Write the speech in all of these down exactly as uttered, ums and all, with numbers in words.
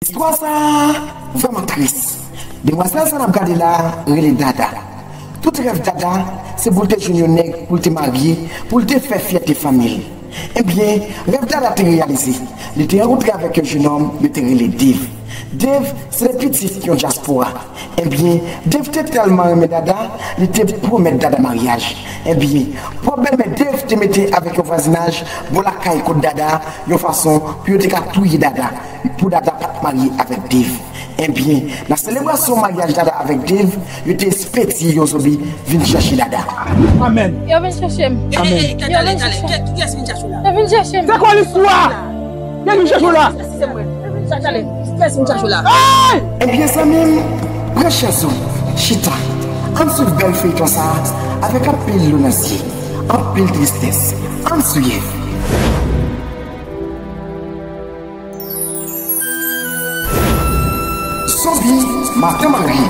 Istwa sa a vrèman tris. Demwazèl sa n ap gade la a rele Dada. Tout rèv Dada, se pou l te jwenn yon nèg, pou l te marye, pou l te fè fyète fanmi l. Ebyen, rèv Dada te reyalize. Li te rankontre avèk yon jenòm, yo te rele Dave. Dave, se te pitit yon dyaspora. Ebyen, Dave te tèlman renmen Dada, li te pwomèt Dada maryaj. Ebyen, pwòp bèlmè Dave te mete avèk yon vwazinaj bò lakay kot Dada, yon fason pou yo te ka touye Dada, pou Dada pa t marye avèk Dave. Ebyen, nan selebrasyon maryaj Dada avèk Dave, yo te espedye yon zonbi vin chèche Dada. Amèn. Yo vin chèche m. Amèn. Yo vin chèche m. Kiyès vin chèche w la? Yo vin chèche m. Se kwa listwa? Kiyès vin chèche w la? Sa talè. Kiyès vin chèche w la? Hey! Ebyen, zanmi m, pran chèz ou, chita. Ann swiv bèl feyton sa a avèk anpil dlo nan zye, anpil tristès. Ann swiv. Zonbi Madan Mari.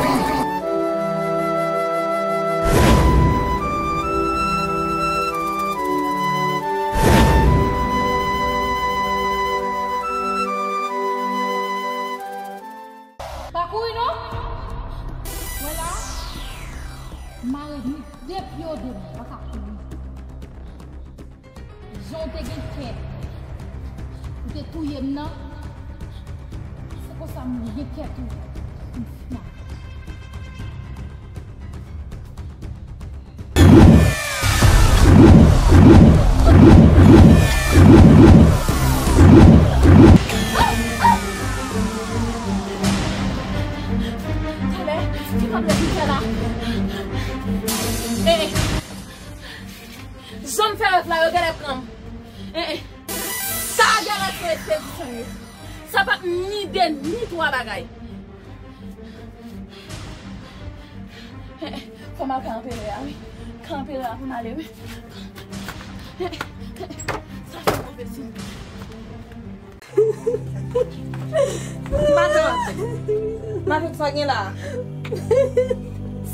Pa kouri non. Mwen la. Mare de pye w de mwen, pa ka kouri. Jan w te gen kè, ou te touye m nan, se konsa m gen kè tou. M fè. Talè, ki m ap fè la? Eh, eh. Jan m fè rèv la, yo genlè pran m. Eh, eh. Sa genlè fè espedisyon yo. Sa p ap ni de, ni twa bagay. Eh, eh. Fò m al kay anperè a, wi. Kay anperè a pou m ale, wi. Eh, eh. Sa fè move siy. Matant, matant, sa gen la?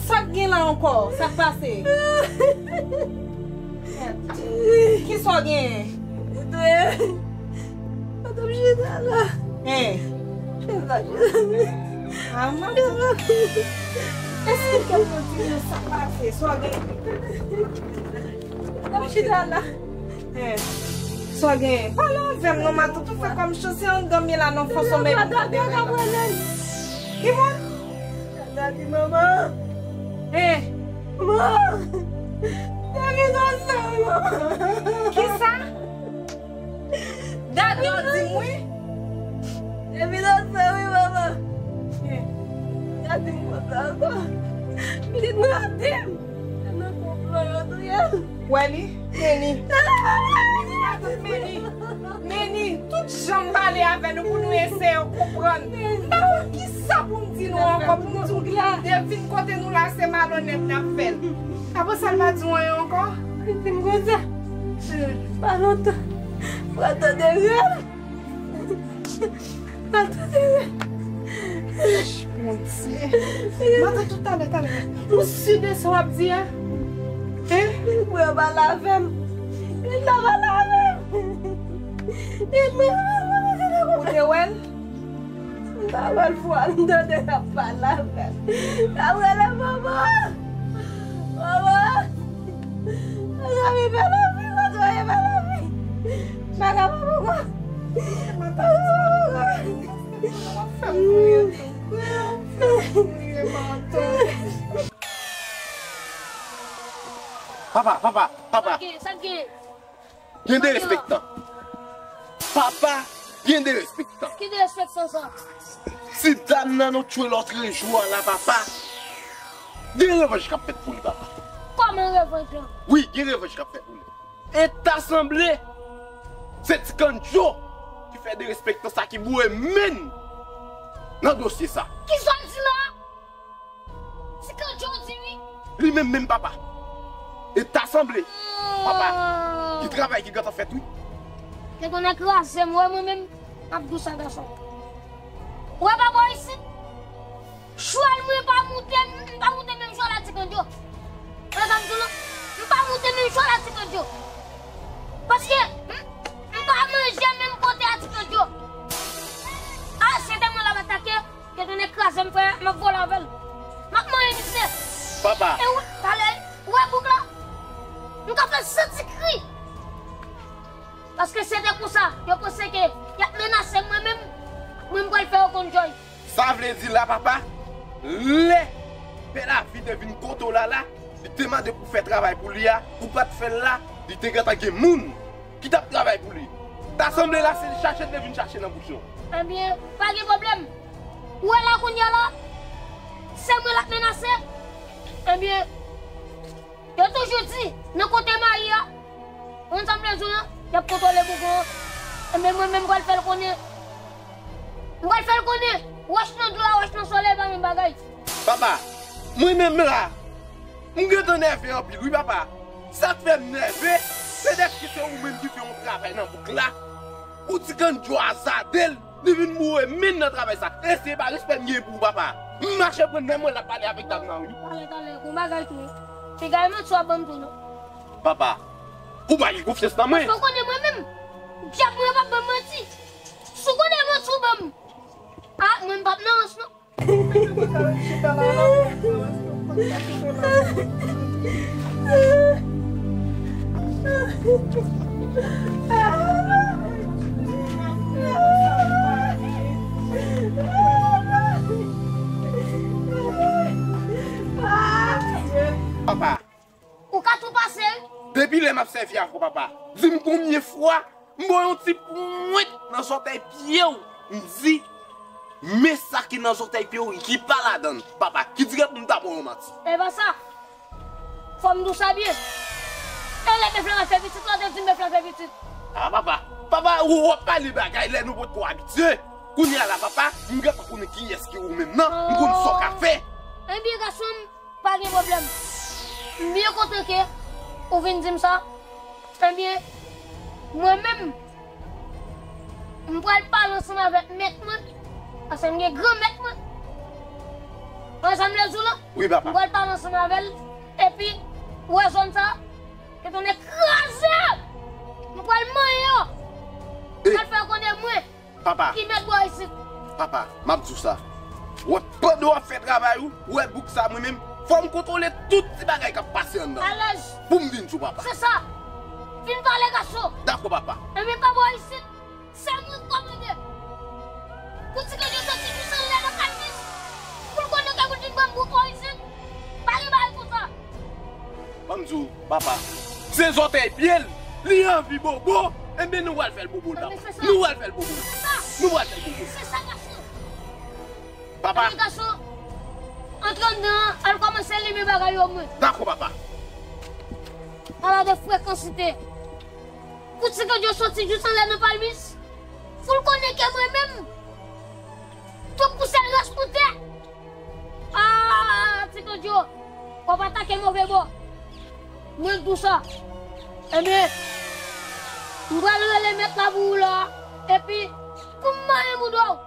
Sa gen la ankò? Sa k pase? Kisa w gen? Matant, chita la. Hein? Chita la. Ah, matant. Èske w konn di mwen sa k pase? Sa w gen? Matant, chita la. Eh, sa w genyen? Pale avè m non, matant, ou fè kòm cho, se anndan m ye la nan fon somèy pou m tande rèv la. Ki moun? Dada di manman. Eh. Manman. Dada di manman. Kisa? Dada di m wi. Dada di manman wi, manman. Eh. Dada di m konsa ankò. Pitit mwen ap di m. Se nan konplo yo touye l. Wè li, men li. Men li. Men li. Tout jan m pale avè nou pou nou eseye konprann. M pa konn kisa pou m di nou ankò, pou nou di w Dave vin kote nou la, se malonèt n ap fè l. Apre sa, l pa di w anyen ankò? Li di m konsa. Pa lontan. Pral tande rèl. Pral tande rèl. Bondye. Matant, tout talè, talè. Ou si de sa w ap di a? Hein? Li pral pale avè m. Li pral pale avè m. Li pral pale avè m. Ou te wè l? M pa wè l fwa, m tande l ap pale avè m. L ap rele manman. Manman. Manman, bèl anpil, manman, bèl anpil. Manman, manman. Papa, papa, papa. Sa k gen? Sa k gen? Gen derespektan. Papa, gen derespektan. Ki derespektan sa? Ti dam nan nou tchwe lòtrejou a la, papa. Gen revanj k ap fèt pou li, papa. Kòman revanj lan? Wi, gen revanj k ap fèt pou li. E ta sanble, se Ti Kandjo ki fè derespektan sa ki boure men n nan dosye sa. Kisa w di la? Ti Kandjo di wi. Li menm menm, papa. E ta sanble, papa, ki travay ki gentan fèt wi. Te konn kraze m, wè mwen menm, m ap di w sa, gason. Wè papa isit. Chwal mwen pa moute, m pa moute menm chwal a Ti Kandjo. Wè sa m di w lan, m pa moute menm chwal a Ti Kandjo. Paske m, m pa manje menm kote a Ti Kandjo. A, se te mwen la, M ap vole avè l. M ap manyen misye. Papa. E ou, talè, ou wè boug la? M ka fè l santi kri. Paske se te konsa, yo panse ke y ap menase mwen menm, mwen m pral fè yo konn jòj. Sa vle di la, papa, lè Pè Lavi te vin kote w la la, li te mande pou w fè travay pou li a, ou pa t fè l la, li te gentan gen moun ki t ap travay pou li. Ta sanble la, se chache l te vin chache nan bouch yo. Ebyen, pa gen pwoblèm. Ou wè la kounye a la, se mwen l ap menase. Ebyen, yo toujou di, nan kote mayi a, ou konn sa m vle di w lan, y ap kontwole bougon an. Ebyen, mwen menm, m pral fè l konnen. M pral fè l konnen, wòch nan dlo a, wòch nan solèy, pa menm bagay. Papa, mwen menm la, m gentan nève anpil, wi, papa. Sa k fè m nève, se dèske se ou menm ki fè yon travay nan bouk la. Ou di Kandjo azade l, li vin boure men l nan travay sa. E se pa respè m gen pou ou, papa. M mache pran men mwen, l ap pale avèk dam nan, wi. Talè, talè, gon bagay tou. Piga e manti w ap ban m tou, non. Papa, ou pa gen konfyans nan mwen. Paske w konnen mwen menm, dyab mwen p ap ban m manti. Si w konnen manti w ban m, a, mwen m p ap nan rans, non. Papa. Ou ka tou pase, wi. Depi lè m ap sèvi avè w, papa, di m konbyen fwa m ba w yon ti pwent nan zòtèy pye w, m di, men sa ki nan zòtèy pye w ki pa ladan l, papa, ki dirèk pou m ta ba w yon manti. E pa sa. Fò m di w sa byen. E lè bèf la fè pitit, la te di m bèf la fè pitit. A, papa, papa, ou, w ap pale bagay lè nou potko abitye. Kounye a la, papa, m gentan konnen kiyès ki ou menm nan, m konn sa w ka fè. Ebyen, gason m, pa gen pwoblèm. M byen kontan ke ou vin di m sa. Ebyen, mwen menm, m pral pale ansanm avèk mèt mwen, paske m gen gran mèt mwen. Ou konn sa m vle di w lan? Wi, papa. M pral pale ansanm avè l, epi, ou wè zòn sa, ke tonnè kraze! M pral manyen yo! M pral fè yo konnen mwen. Papa. Ki mèt bò isit. Papa, m ap di w sa. Ou wè pandan w ap fè travay ou, ou wè bouk sa mwen menm, fò m kontwole tout ti bagay k ap pase anndan. Alèz. Pou m vin di w, papa. Se sa. Fin pale, gason. Dakò, papa. Ebyen, pa bò isit. Se mwen k kòmande. Pou ti Kandjo soti jis anlè nan kalmis. Pou l konnen ke pou l vin ban m bouk isit. Pa gen bagay konsa. Ban m di w, papa. Se zòtèy pye l. Li anvi bobo. Enben, nou pral fè l bobo l, papa. Nou pral fè l bobo l. Nou pral fè l bobo l. Se sa, gason. Papa. Ebyen, gason, antre anndan an, al kòmanse limen bagay yo, mwen. Dakò, papa. Ala de frekansite. Pou ti Kandjo soti jis anlè nan palmis, pou l konnen ke mwen menm, tou pouse l ras pou tè. Ah, ti Kandjo, w ap atake move bò. Mwen k di w sa. Ebyen, m pral rele mèt la pou ou la, epi pou m manyen bouda w.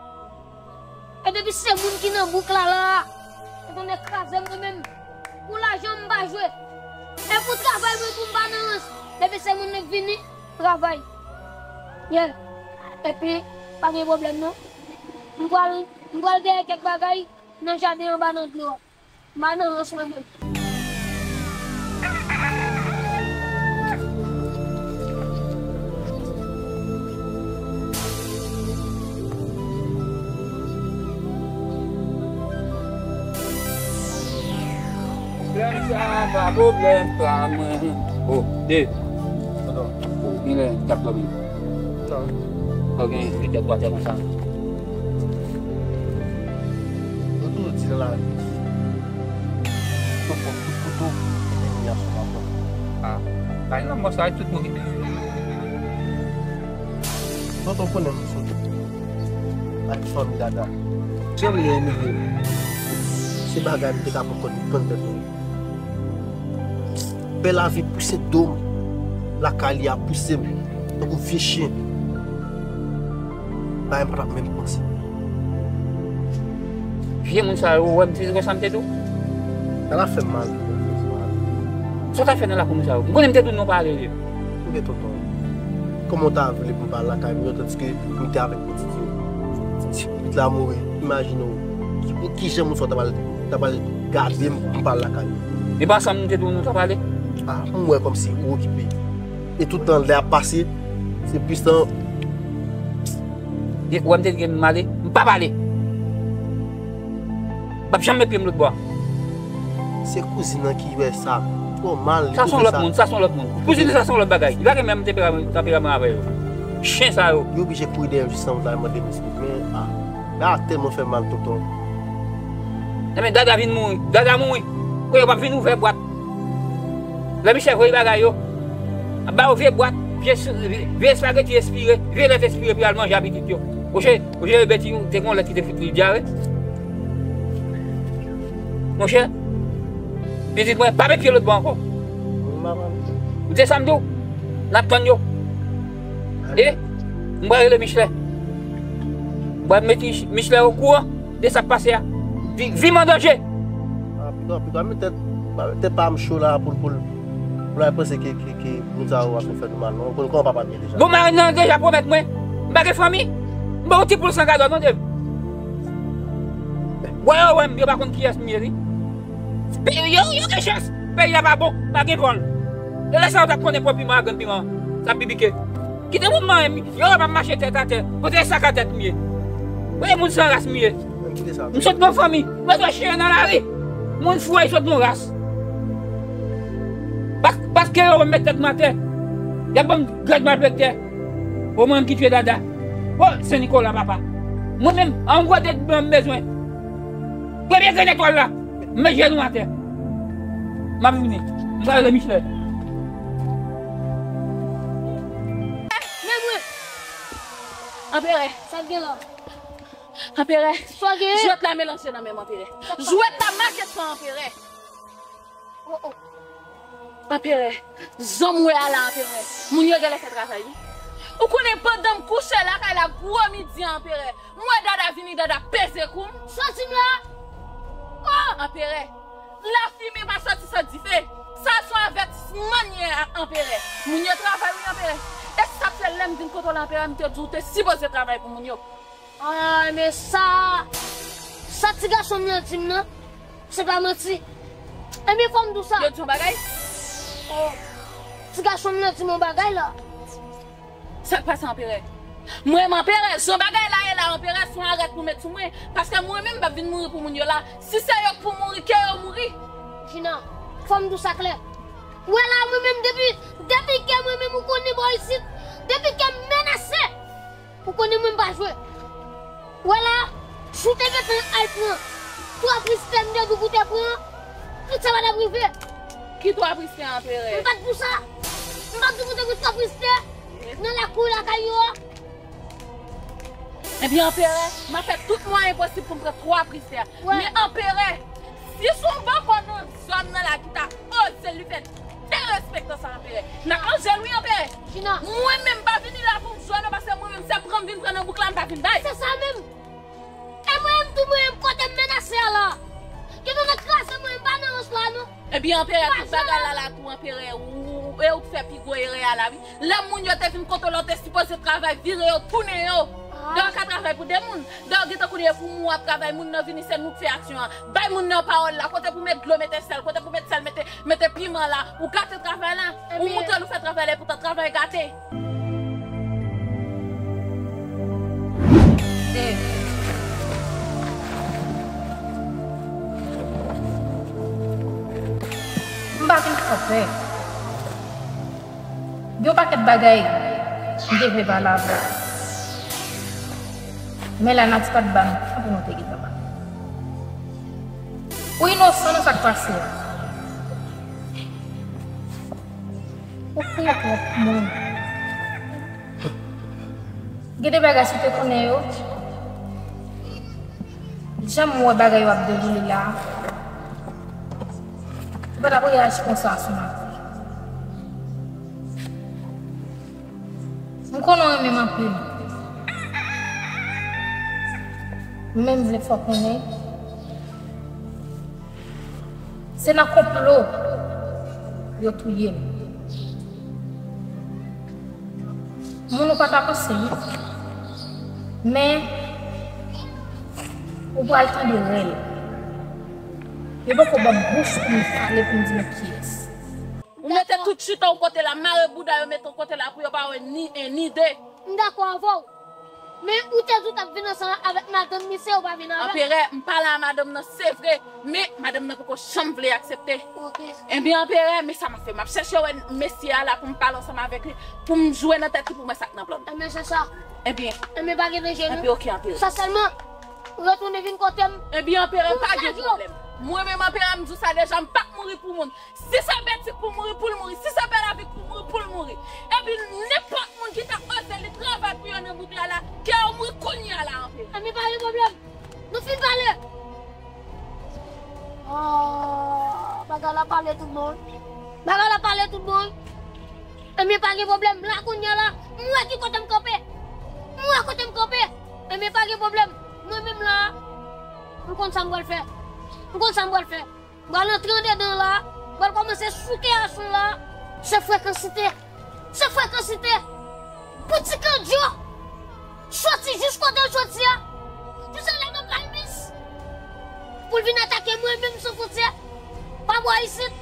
E depi se moun ki nan bouk la la, se tonnè kraze m mwen menm. Pou lajan m pa jwe. E pou travay mwen pou m pa nan rans. Depi se moun nan k vini, travay. Yeah. Epi, pa gen pwoblèm non. M pral, m pral dèyè kèk bagay nan jaden anba nan dlo a. M pa nan rans mwen menm. Pwoblèm sa pa pwoblèm pa mwen. Oh, de. Tonton. Oh, genlè, t ap dòmi. Non. Ou gen de tèt ou atè konsa. Yo toujou di nan lavi, yo pran kout kouto, enmi ap sou mapò. Ah, kay lanmò sa, tout moun ki... Tonton konnen m sou ak fanmi Dada. Jan m ye, se bagay m te ka pran kòd li pann tèt mwen. Pè Lavi pouse do m lakay li a, pouse m tankou vye chen. Bagay m pa t ap menm panse. Vye moun sa yo, ou wè m te di konsa m te di w? Sa la fè m mal. Sa w ta fè nan lakou nou sa yo? M konnen m te di w non pa ale vye. Oke, tonton. Kòman w ta vle pou m pa al lakay m yo, tandiske m te avèk pitit yo? Pitit la mouri. Imajine w. Ki, pou ki jan moun sa w ta pral, ta pral gade m pou m pale lakay ou? E pa sa m te di w nou ta pale? Ah, m wè kòmsi ou okipe. E tout tan lè ap pase, se plis tan. E ou wè m te di m ale, m pa pale. M p ap janm met pye m lòt bò. Se kouzin nan ki wè sa twò mal. Li kouvri sa. Sa se yon lòt moun, sa se yon lòt moun. Kouzin sa se yon lòt bagay. Li pa gen menm tenperaman, tanperaman avè yo. Chen sa yo. Yo oblije kouri dèyè m jis nan wout la, mande m eskiz. Men, ah, la tèlman fè m mal, tonton. Enben, Dada vin mouri. Dada mouri. Kounye a w p ap vin ouvè bwat. Lè Michel voye bagay yo, ap ba yo vye bwat, vye, vye, vye espageti espire, vye lèt espire pou y al manje a pitit yo. Oje, oje, Beti, te gen yon lèt ki te fout li dyare. Monchè, pitit mwen, pa met pye lòt bò ankò. Ou te sa m di w? N ap tann yo. E, m pral rele Michelin. M pral mete Michelin okouran de sa k pase a. Vi, vi m an danje. Ah, piga, piga, met tèt, met tèt pa m cho la pou, pou, pou la panse ke, ke, ke moun sa yo ap fè nou mal, non. Ou konn kòman papa m ye deja. Bon, marenn nan deja pwomèt mwen. M pa gen fanmi. M pa yon ti poul san gadò, non, Dave. Wè yo wè m, yo pa konn kiyès m ye, wi. Yo, yo gen chans. Peyi a pa bon, pa gen vòl. E lè sa yo t ap konnen pran piman ak grenn piman, sa ap bibike. Kite moun manyen m, yo wè m ap mache tèt atè. Kote e sak a tèt m ye? Kote moun san ras m ye? M sot nan fanmi, mwen wè chen nan lari. Moun fou a sot nan ras. Pas, paske yo wè m met tèt mwen atè. Y ap ban m grèd malfektè. O mwen menm ki tiye Dada. O, Sen Nikola, papa. Mwen menm, an gwo dèt mwen m bezwen. Premye grenn etwal la, m met jenou atè. M ap vini. M pral rele Michelin. Men mwen. Anperè. Sa k gen la? Anperè. Sa k gen? Jwèt la melanje nan men m, Anperè. Jwèt la make san, Anperè. Oh, oh. Anperè, jan m wè a la, Anperè, moun yo genlè fè travay, wi. Ou konnen pandan m kouche lakay la gwo midi a, Anperè, m wè Dada vini, Dada peze kou m. Soti m la! Oh! Anperè, lafimen pa soti san dife. Sa se yon avètisman l ye, Anperè. Moun yo travay, wi, Anperè. E sa k fè lè m vin kote w la, Anperè, m te di w te sipoze travay pou moun yo. Ay, men sa, sa ti gason m nan di m nan, se pa manti. Ebyen, fò m di w sa. Yo di yon bagay? Oh, ti gason m nan di m yon bagay la. Sa k pase, Anperè? Mwen menm, Anperè, jan bagay la ye la, Anperè, se yon arèt pou met sou mwen. Paske mwen menm, m p ap vin mouri pou moun yo la. Si se yo k pou mouri, ke yo mouri. Jina, fò m di w sa klè. Ou wè la, mwen menm, depi, depi ke mwen menm, ou konnen bò isit, depi ke m menase, ou konnen mwen m pa jwe. Ou wè la, si w te gentan al pran twa pristè m te di w pou w te pran, tout sa pa t ap rive. Ki twa pristè, Anperè? M pa t pou sa. M pa t di w pou w te pran twa pristè nan lakou lakay yo a. Ebyen, Anperè, m ap fè tout mwayen posib pou m pran twa pristè. Wè. Men Anperè, si se yon bòkò nan zòn nan la ki ta oze li fè derespektan sa, Anperè, n ap manje l, wi, Anperè. Jina. Mwen menm, m pa vini la pou m jwe, non, paske mwen menm, se pran m vin pran nan bouk la, m pa vin bay. Se sa menm. E mwen menm tou, mwen menm, kote m menase a la, gentan nan kraze mwen, m pa nan rans la, non. Ebyen, Anperè, tout bagay la la tou, Anperè, ou, ou, e ou k fè pi gwo erè a la, wi. Lè moun yo te vin kote w la, w te sipoze travay, vire yo, tounen yo. Ah. Lè w ka travay pou de moun. Lè w gentan konnen e pou moun w ap travay, moun nan vini, se nou k fè aksyon an. Bay moun nan pawòl la, kote pou met dlo, mete sèl, kote pou met sèl, mete, mete piman la. Ou gate travay la, ou montre nou fè travay la, epoutan travay gate. Eh. M pa vin fè pè. Gen yon pakèt bagay m te vle pale avè w. Men lanati pa t ban m tan pou nou te gentan pale. Ou inosan nan sa k pase a. Ou fou twòp pou mwen. Gen de bagay si w te konnen yo, jan m wè bagay yo ap dewoule la, ou pa t ap reyaji konsa sou mwen. M konnen w renmen m anpil. Men m vle fè w konnen, se nan konplo yo touye m. Moun ou pa ta panse, wi. Men, Ou pral tande rèl. Yo poko ban m bouch pou m pale, pou m di nou kiyès. Ou mete tout chita w kote la, mare bouda yo mete w kote la pou yo pa wè ni en ni de. M dakò avè w. Men ou te di w t ap vin ansanm avèk madanm misye, ou pa vin avè l. Anperè, m pale a madanm nan, se vre, men madanm nan poko janm vle aksepte. Ok. Ebyen, anperè, men sa m ap fè. M ap chèche wè mesye a la pou m pale ansanm avèk li, pou m jwe nan tèt li, pou m wè sa k nan plan l. Ebyen, se sa. Ebyen. Ebyen, pa gen danje, non. Ebyen, ok, anperè. Sa sèlman, retounen vin kote m. Ebyen, anperè, pa gen pwoblèm. Mwen menm, anperè, m di w sa deja, m p ap mouri pou moun. Si se Bètik pou mouri, pou l mouri. Si se Pèlavik pou mouri, pou l mouri. Epi nenpòt moun ki ta oze li travay pou yo nan bouk la la, ke yo mouri kounye a la anperè. Ebyen, pa gen pwoblèm. Nou fin pale. Ah, bagay la pale tout bon. Bagay la pale tout bon. Ebyen, pa gen pwoblèm. La kounye a la, m wè ki kote m kanpe. M wè kote m kanpe. Ebyen, pa gen pwoblèm. Mwen menm la, m konn sa m pral fè. M konn sa m pral fè. M pral antre andedan la, m pral kòmanse souke asou la. Se frekansite. Se frekansite. Pou Ti Kandjo soti jis kote l soti a. Tout sa lè nan pay mis. Pou l vin atake mwen menm san fwontyè. Pa bò isit.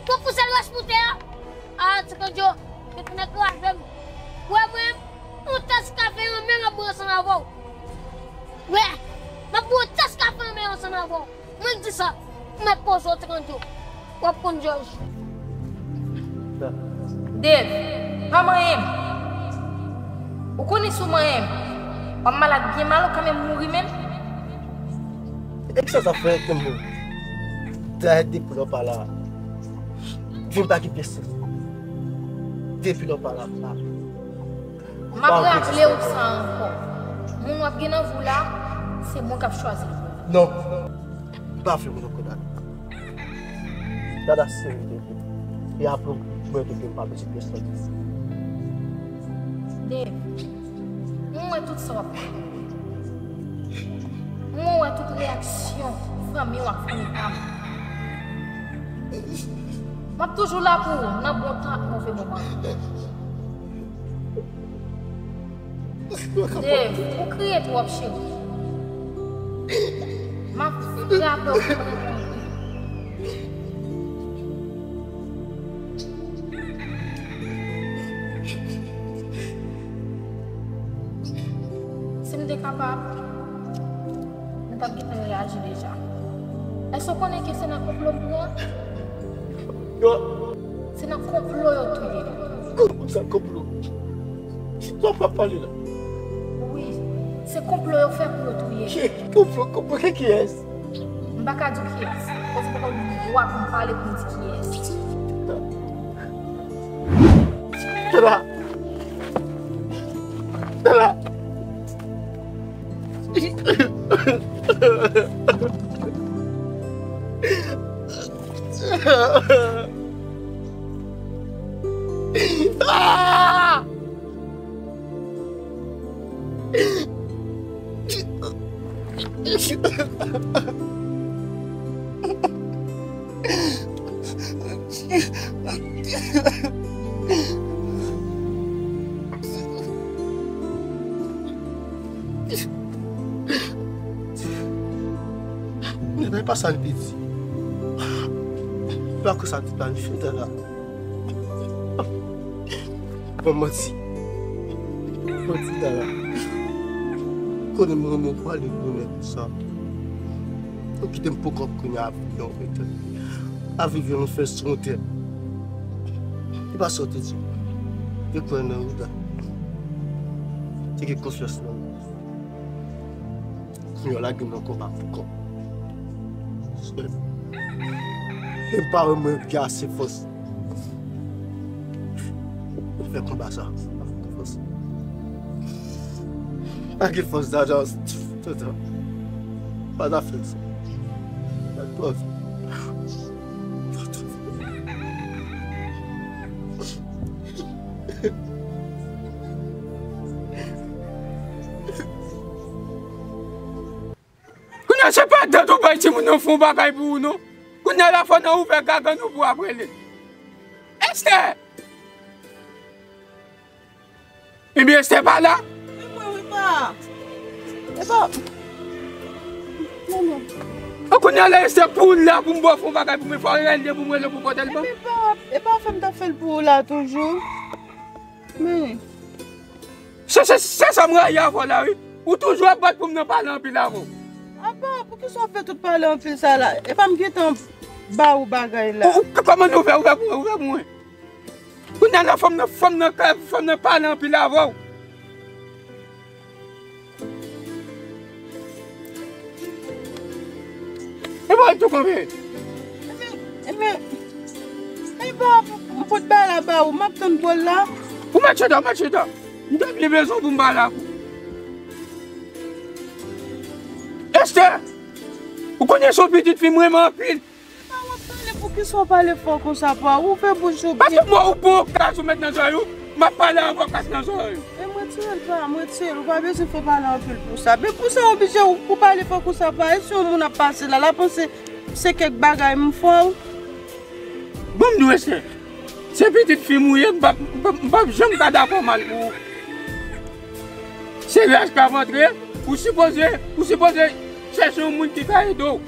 Pou pouse l rès pou tè a. A, Ti Kandjo, yo tounen kraze m. Wè mwen, yon tas kafe an men m ap bwè ansanm avè w. Wè, m ap bwè yon tas kafe an men ansanm avè w. Mwen di sa, ou mèt poze w tranke w. W ap konn jòj. Dave, pa manyen m. Ou konnen si w manyen m, w ap malad byen mal, ou ka menm mouri menm. E kisa sa fè ke mwen? Dayè depi lè w pa la, vin pa gen pyès. Depi lè w pa la, la. M ap raple w sa ankò. Moun w ap gen nan vi w la, se mwen k ap chwazi l pou ou. Non. M pa vle moun ankò, Dada. Dada, serye, Dada. E apre w, mwen tou, m pa bezwen pèsonn. Dave, mwen wè tout sa w ap fè. Mwen wè tout reyaksyon fanmi w ak fanmi pa m. M ap toujou la pou ou nan bon tan ak move moman. Dave, ou kriye twòp, cheri. M ap rape w pou mwen. Si m te kapab, nou t ap gentan reyaji deja. Èske w konnen ke se nan konplo m pran? Yo. Se nan konplo yo touye l. Kòman sa konplo? Ki konplo w ap pale la? Wi, se konplo yo fè pou yo touye l. Ki konplo? Konplo ki kiyès? M pa ka di w kiyès. Paske m pa gen dwa pou m pale pou m di kiyès. Tara. Tara. Ah! Men e pa sa l te di. E pa konsa l te planifye, Tara. Ban m manti. Manti, Tara. Konnen m renmen w pale bonè konsa. Ou kite m pou kòm kounye a ap yon retè. Aviv yo nou fè sou wout. E pa sa w te di. Te kwè nan ou la. Te gen konfyans nan ou. Kounye a w lage m nan konba pou kò. E m pa wè mwen gen ase fòs pou fè konba sa. Pa gen fòs. Pa gen fòs, Dada. Tonton. Pa ta fè sa. Pa ta fè. Kounye a, se pa dat ou bay timoun nan fè yon bagay pou ou, non. Kounye a la, fò n ouvè gagann nou pou w ap rele l. Esther! Ebyen, Esther pa la. Wi, mwen, wi, pa. E pa. An kounye a la, Esther, pou w la, pou m ba w fè yon bagay, pou mwen fè w rele, pou mwen rele pou pòtèl ban. Epi pa, e pa fè m ta fè l pou ou la toujou. Men. Se, se, se sa m rayi avè w la, wi. Ou toujou ap bat pou m nan pale anpil avè w. Apa, poukisa w fè tout pale anpil sa la? E pa m gentan ba ou bagay la. Ou, ou, kòman nou fè, ou fè pou, ou fè pou mwen? Kounye a la, fò m nan, fò m nan, fò m nan pale anpil avè w. E bon, tou konve. Ebyen, ebyen, e pa, m pot bay la ba ou, m ap tann pou l la. Ou mèt chita, ou mèt chita. M te byen bezwen pou m pale ak ou. Esther, ou konnen se yon pitit fi m renmen anpil. Epa w ap pale, poukisa w pale fò konsa, pa? Ou fè bouch ou byen. Paske mwen, ou pran yon kas ou met nan zòrèy ou, m ap pale avè w, kas nan zòrèy ou. E m retire l, pa, m retire l. Ou pa bezwen fè pale anpil pou sa. Men pou sa w oblije ou, pou pale fò konsa, pa? E si yon moun ap pase la, l ap panse se kèk bagay m fè w? Bon, m di w, Esther, se pitit fi m ou ye, m p ap, m p ap, m p ap janm ka dakò mal pou ou. Se laj k ap antre, ou sipoze, ou sipoze chèche yon moun ki ka ede w.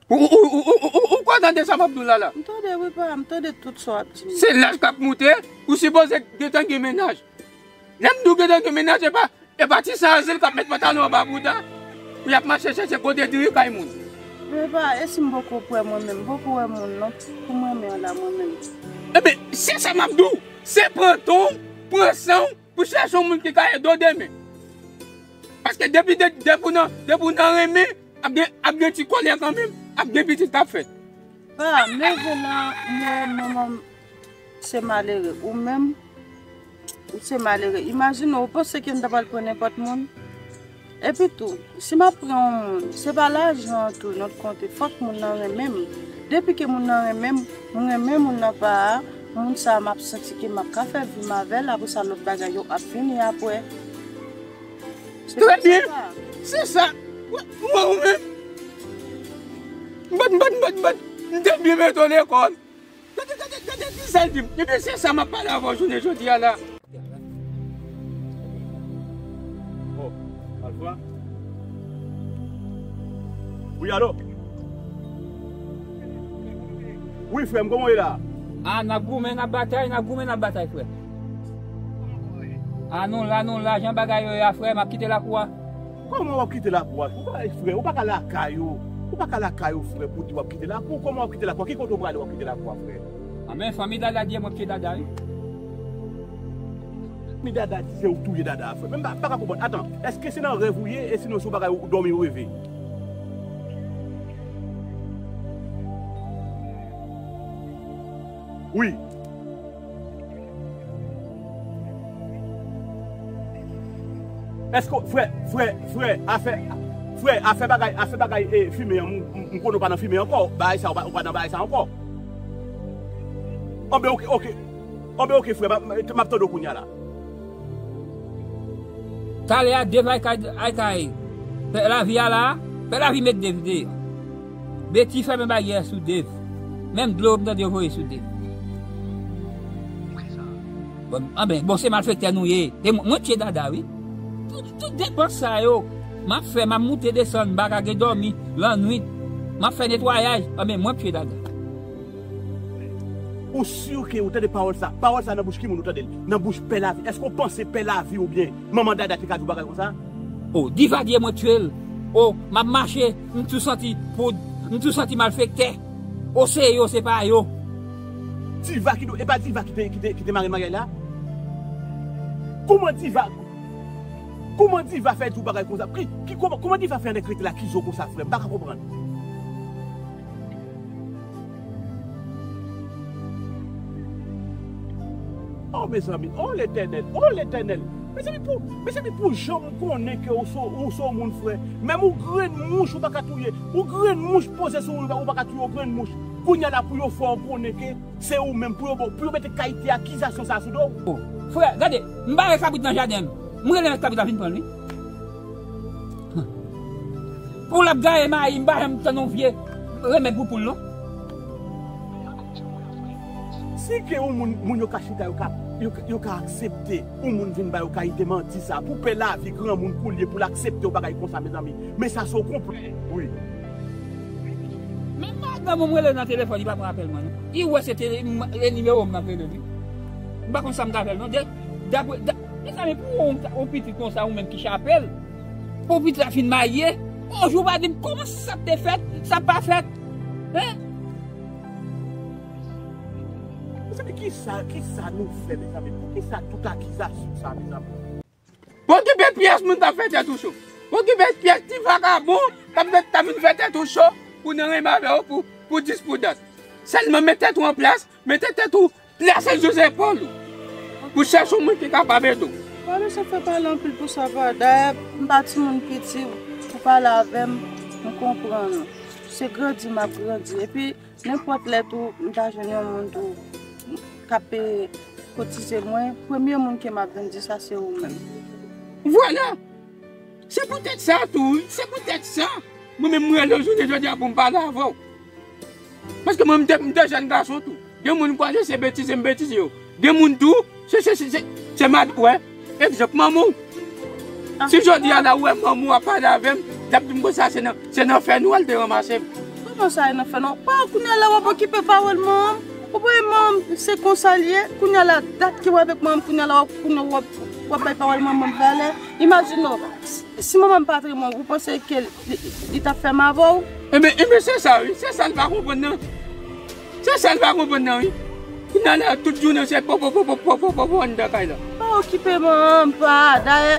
Ou, ou, ou kwè w tande sa m ap di w la la? M tande wi pa, m tande tout sa w ap di m. Se laj k ap moute, ou sipoze gentan gen mennaj. Lè m di w gentan gen mennaj, e pa, e pa ti sa Azil k ap met pantalon anba bouda, pou y ap mache chèche kote diri kay moun. Men pa, e si m poko wè mwen menm, m poko wè moun non, pou mwen menm la mwen menm. Ebyen, se sa m ap di w, se pran tan w, pran san w, pou chèche yon moun ki ka ede w demen. Paske depi, de, depi w nan, depi w nan renmen, ap gen, ap gen ti kòlè kanmenm, ap gen pitit k ap fèt. Pa, m leve la, m wè manman m se malere. Ou menm, ou se malere. Imajine w, ou panse ke m ta pral pran nenpòt moun? Epi tou, si m ap pran yon moun, se pa lajan an tou nou t konte. Fòk moun nan renmen m. Depi ke moun nan renmen m, m renmen moun nan pa a, moun sa a m ap santi ke m ap ka fè vi m avè l, apre sa lòt bagay yo ap vini apre. Trè byen. Se sa. Mwen, ou menm. M bat, m bat, m bat, m bat. M te byen mete w lekòl. Gade, gade, gade ki sa l di m. Ebyen, se sa m ap pale avè w jounen jodi a la. Oh, Alpha? Wi, alo? Wi, frè m, kòman w ye la? A, n ap goumen, n ap batay, n ap goumen, n ap batay, frè. A, nou la, nou la, jan bagay yo ye a, frè, m ap kite lakou a. Kòman w ap kite lakou a? Ou pa, frè, ou pa ka lakay ou. Ou pa ka lakay ou, frè, pou di w ap kite lakou. Kòman w ap kite lakou a? Ki kote w prale w ap kite lakou a, frè? Anben, fanmi Dada di mwen pye Dada, wi. Fanmi Dada di se ou k touye Dada a, frè. Men m pa, pa ka konprann. Atan, èske se nan rèv ou ye? E sinon se yon bagay ou dòmi ou reve? Wi. Èske, frè, frè, frè, afè, frè, afè bagay, afè bagay, e, fimen an, m, m, m konnen w pa nan fimen ankò, bagay sa, ou pa, ou pa nan bagay sa ankò. Anben, oke, oke. Anben, oke, frè, m ap, m ap tande w kounye a la. Talè a, Dave ay kay, ay kay. Pè Lavi a la, Pè Lavi met Dave deyò. Beti fèmen baryè sou Dave. Menm dlo m tande yo voye sou Dave. Bon, anben, bon, se malfektè nou ye. E mwen, mwen tye Dada, wi. Tout, tout depans sa yo, m ap fè, m ap moute desann, m pa ka gen dòmi, lannwit. M ap fè netwayaj, anben, mwen tye Dada. Ou si ke ou tande pawòl sa? Pawòl sa nan bouch ki moun ou tande l? Nan bouch Pè Lavi. Èske w panse Pè Lavi oubyen manman Dada te ka di w bagay konsa? O, Diva di mwen tye l. O, m ap mache, m tou santi poud, m tou santi malfektè. O, se yo, se pa yo. Diva ki do, e pa Diva ki te, ki te, ki te mare maryaj la? Kòman Diva, kòman Diva fè di w bagay konsa? Ki, ki, kòman, kòman Diva fè annik rete la ki zo konsa, frè? M pa ka konprann. Oh, mezanmi, oh, Letènèl, oh, Letènèl. Mezanmi, pou, mezanmi, pou jan m konnen ke ou se, ou se yon moun, frè. Menm ou grenn mouch, ou pa ka touye. Ou grenn mouch poze sou ou, ou pa ka touye, ou grenn mouch. Kounye a la, pou yo fè w konnen ke se ou menm, pou yo, pou yo mete kalite akizasyon sa sou do w. Frè, gade, m bare kabrit nan jaden m. M rele mèt kabrit la vin pran l, wi. Pou l ap gaye mayi, m pa janm tann yon vye remèd pou poul, non. Si ke yon moun, moun yo ka chita, yo ka Yo, yo ka aksepte yon moun vin ba yo kalite manti sa. Pou pè lavi granmoun kou l ye, pou l aksepte yon bagay konsa, mezanmi. Men sa se yon konplo. Wi. Menm madanm mwen m rele nan telefòn, li pa pran apèl mwen, non. Li wè se tele-, m, e nimewo m nan k rele l, wi. M pa konn sa m ta fè l, non. De, dapre, da, mezanmi, pou yon, yon pitit konsa, ou menm ki chapèl, pou pitit la fin marye, yon jou pa di m kòman sa te fèt, sa pa fèt. Hein? Mezanmi, kisa, kisa nou fè, mezanmi? Poukisa tout akizasyon sa, mezanmi? Pa okipe pyès moun k ap fè tèt ou cho. Pa okipe pyès ti vakabon k ap fè, k ap vin fè tèt ou cho pou nan renmen avè w pou, pou dis pou dat. Sèlman met tèt ou an plas, mete tèt ou plase sou zepòl ou. Pou chèche yon moun ki kapab ede w. Pa bezwen fè pale anpil pou sa, pa. Dayè, m pa timoun piti, ou pale avè m, m konprann ou. Se grandi m ap grandi. Epi, nenpòt lè tou, m ta jwenn yon moun tou k ap, eh, kotize mwen, premye moun ke m ap vin di sa se ou menm. Vwala! Se poutèt sa tou, wi. Se poutèt sa. Mwen menm, mwen rele w jounen jodi a pou m pale avè w. Paske mwen, m te, m te jèn gason tou. Gen moun m kwaze, se betize m betize yo. Gen moun tou, se, se, se, se, se mad-, wè. Egzanp, manman w. Si jodi a la, ou wè manman w ap pale avè m, l ap di m konsa, se nan, se nan fè nwa l te ranmase m. Kòman sa, e nan fè nwa? Pa, kounye a la, w ap okipe pawòl manman m. Ou pa wè manman m, se konsa l ye. Kounye a la, dat ke w avèk manman m, kounye a la, w ap, kounye a w ap, w ap bay pawòl manman m valè. Imajine w, si manman m pa t renmen w, ou panse ke li, li, li t ap fè m avè w? Ebyen, ebyen, se sa, wi. Se sa l pa konprann nan. Se sa l pa konprann nan, wi. Kounye a la, tout jounen, se popo, popo, popo, popo anndan kay la. Pa okipe manman m, pa. Dayè,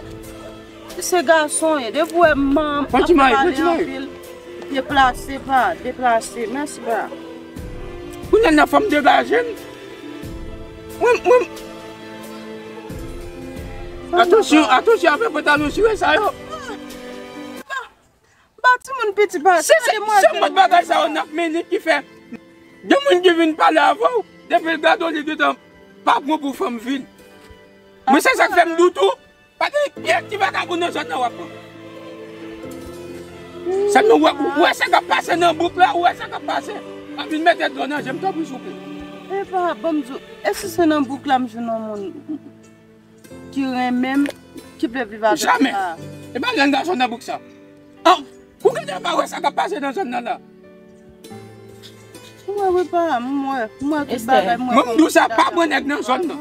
se gason ye. Depi w wè manman m ap pale anpil, deplase, pa, deplase. Mèsi, pa. Kounye a la, fò m degaje m. Mwen, mwen, Atansyon, atansyon avèk pantalon sire sa yo. M pa timoun piti, pa. Se, se, se mòd bagay sa yo n ap mennen ki fè gen moun ki vin pale avè w, depi l gade w, li gentan pa pran pou fanm vil. Mwen, se sa k fè m di w tou, pa gen pyès ti vakabon nan zòn nan w ap pran. Sèlman, ou wè, ou wè sa k ap pase nan bouk la, ou wè sa k ap pase. Pa vin mete dlo nan je m, tanpri, souple. Epa, ban m di w, e si se nan bouk la m jwenn yon moun ki renmen m, ki vle viv avèk m? Jamè. E pa jèn gason nan bouk sa. An, ou gentan pa wè sa k ap pase nan zòn nan la? M wè, wi, pa, m wè, m wè tout bagay, m wè. Mwen, m di w sa, pa pran nèg nan zòn nan.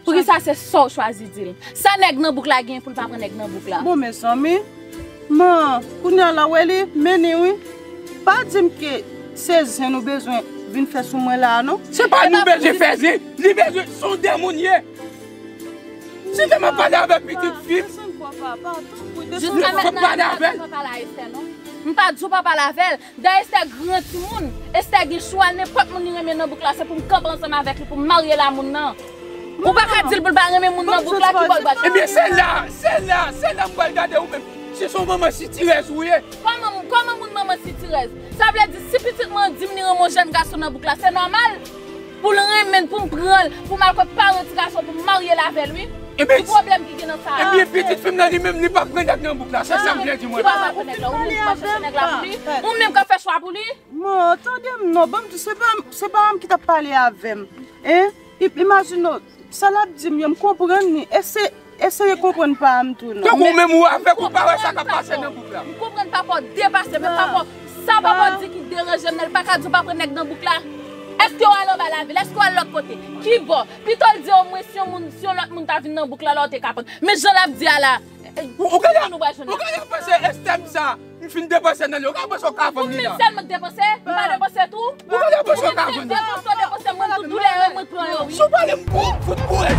Poukisa se sa w chwazi di l? Sa nèg nan bouk la gen pou l pa pran nèg nan bouk la? Bon, mezanmi, man, kounye a la, w wè li, men li, wi. Pa di m ke se zen ou bezwen vin fè sou mwen la a, non. Se pa nou bezwen fè zen, li bezwen sonde moun ye. Si te m ap pale avèk pitit fi m, desann fò papa, tanpri, desann. Jiska mentnan, m pa di w pa pale a Esther, non. M pa di w pa pale avè l. Dayè, Esther gran timoun. Esther gen chwa, nenpòt moun li renmen nan bouk la, se pou m kanpe ansanm avèk li, pou m marye l a moun nan. Ou pa ka di l pou l pa renmen moun nan bouk la, ki bò l pral? Ebyen, se la, se la, se la m pral gade ou menm. Si se yon manman sitirèz ou ye. Kòman, kòman moun manman sitirèz? Sa vle di, si pitit mwen di m li renmen yon jèn gason nan bouk la, se nòmal pou l renmen l, pou m pran l, pou m al kot paran ti gason, pou m marye l avè l, wi. Ki pwoblèm ki gen nan sa a? Ebyen, pitit fi m nan li menm, li p ap pran nèg nan bouk la. Se sa m vle di mwen. Ki pa pral pran nèg la? Ou menm ki pa chèche nèg la pou li? Ou menm k ap fè chwa pou li? Man, tande m non, ban m di, se pa, se pa m ki t ap pale avè m. Hein? I-, imajine w, sa l ap di m yo, m konprann li. Eseye, eseye konprann pa m tou non. Tankou ou menm ou avèk ou pa wè sa k ap pase nan bouk la. M konprann papa w depase, men papa w, sa papa w di ki deranje m nan, li pa ka di w pa pran nèg nan bouk la. Èske w al anba lavil? Èske w al lòt kote? Ki bò? Pito l di omwen si yon moun, si yon lòt moun ta vin nan bouk la, la w te ka pran. Men jan l ap di a la, ou, ou gentan, ou gentan panse Esther sa, m fin depanse nan li, ou gentan panse w ka vann li la? Ou menm sèlman k depanse? M pa depanse tou? Ou gentan panse w ka vann li? Ou menm depanse, w depanse, mwen tout doulè yo, mwen pran yo, wi. Si w pale m pou, fout boure.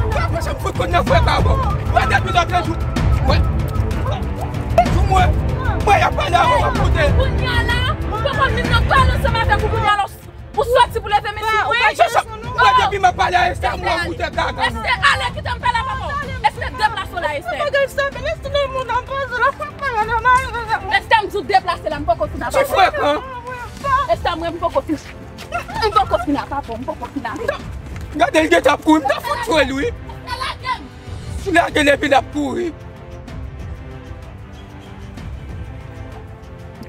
Ou gentan panse m fout konn nan frè ka bon. Mwen depi lòt jou. Mwen, mwen, mwen, y ap pale avè w, w ap koute. Kounye a la, m poko vin nan pale ansanm avèk ou kounye a la. Ou soti pou leve men sou mwen. Se sa, mwen depi m ap pale a Esther, mwen wout gaga. Esther, ale, kite m pale a papa w. Esther, deplase w la, Esther. Esther, m di w deplase la, m poko fin a papa w. Esther, mwen, m poko fin. M poko fin a papa w, m poko fin a. Gade l gentan ap kouri, m ta fout tchwe l, wi. Esther, lage m. Lage l epi l ap kouri.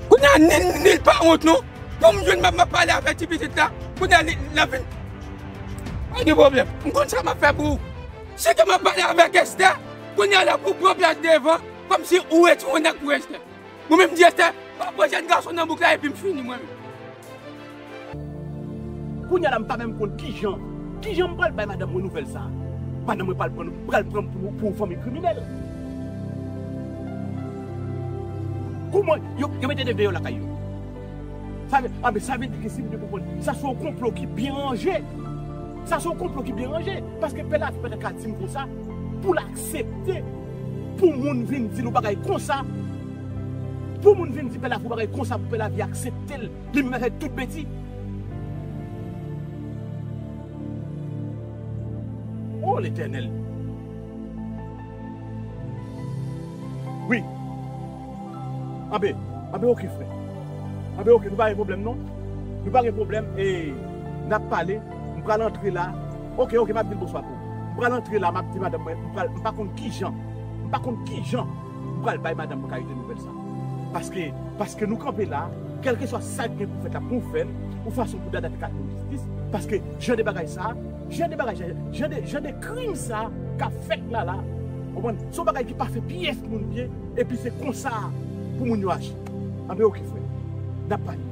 Kounye a, ni, ni l pa wont, non. Pou m jwenn m ap, m ap pale avèk ti pitit la. Kounye a, li, l ap vin. Pa gen pwoblèm. M konn sa m ap fè pou ou. Si ke m ap pale avèk Esther, kounye a la pou pran plas devan, kòmsi ou retounen ak pou Esther. Mwen menm di Esther, pa pran jèn gason nan bouk la epi m fini mwen menm. Kounye a la m pa menm konn kijan, kijan m pral bay madanm mwen nouvèl sa. Madanm mwen pral pran, pral pran pou, pou yon fanmi kriminèl. Kouman yo, yo mete de deyò lakay yo? Sa vle, anben, sa vle di ke si m byen konprann, sa se yon konplo ki byen ranje. Sa se yon konplo ki byen ranje. Paske Pè Lavi pa t ka di m konsa pou l aksepte pou moun vin di l yon bagay konsa. Pou moun vin di Pè Lavi yon bagay konsa, pou Pè Lavi aksepte l, li menm avèk tout beti. O Letènèl! Wi. Anben, anben, oke, frè. Anben, oke, nou pa gen pwoblèm, non. Nou pa gen pwoblèm, e n ap pale. M pral antre la. Oke, oke, m ap di l bonswa pou ou. M pral antre la, m ap di madanm mwen, m pral, m pa konn kijan, m pa konn kijan m pral bay madanm mwen kalite nouvèl sa. Paske, paske nou kanpe la, kèlkeswa sa k gen pou fèt la, pou fè l, yon fason pou Dada te ka jwenn jistis, paske jan de bagay sa, jan de bagay, jan de, jan de krim sa k ap fèt la, la, w konprann? Se yon bagay ki pa fè pyès moun byen, epi se konsa pou moun yo aji. Anben, oke, frè. N ap pale.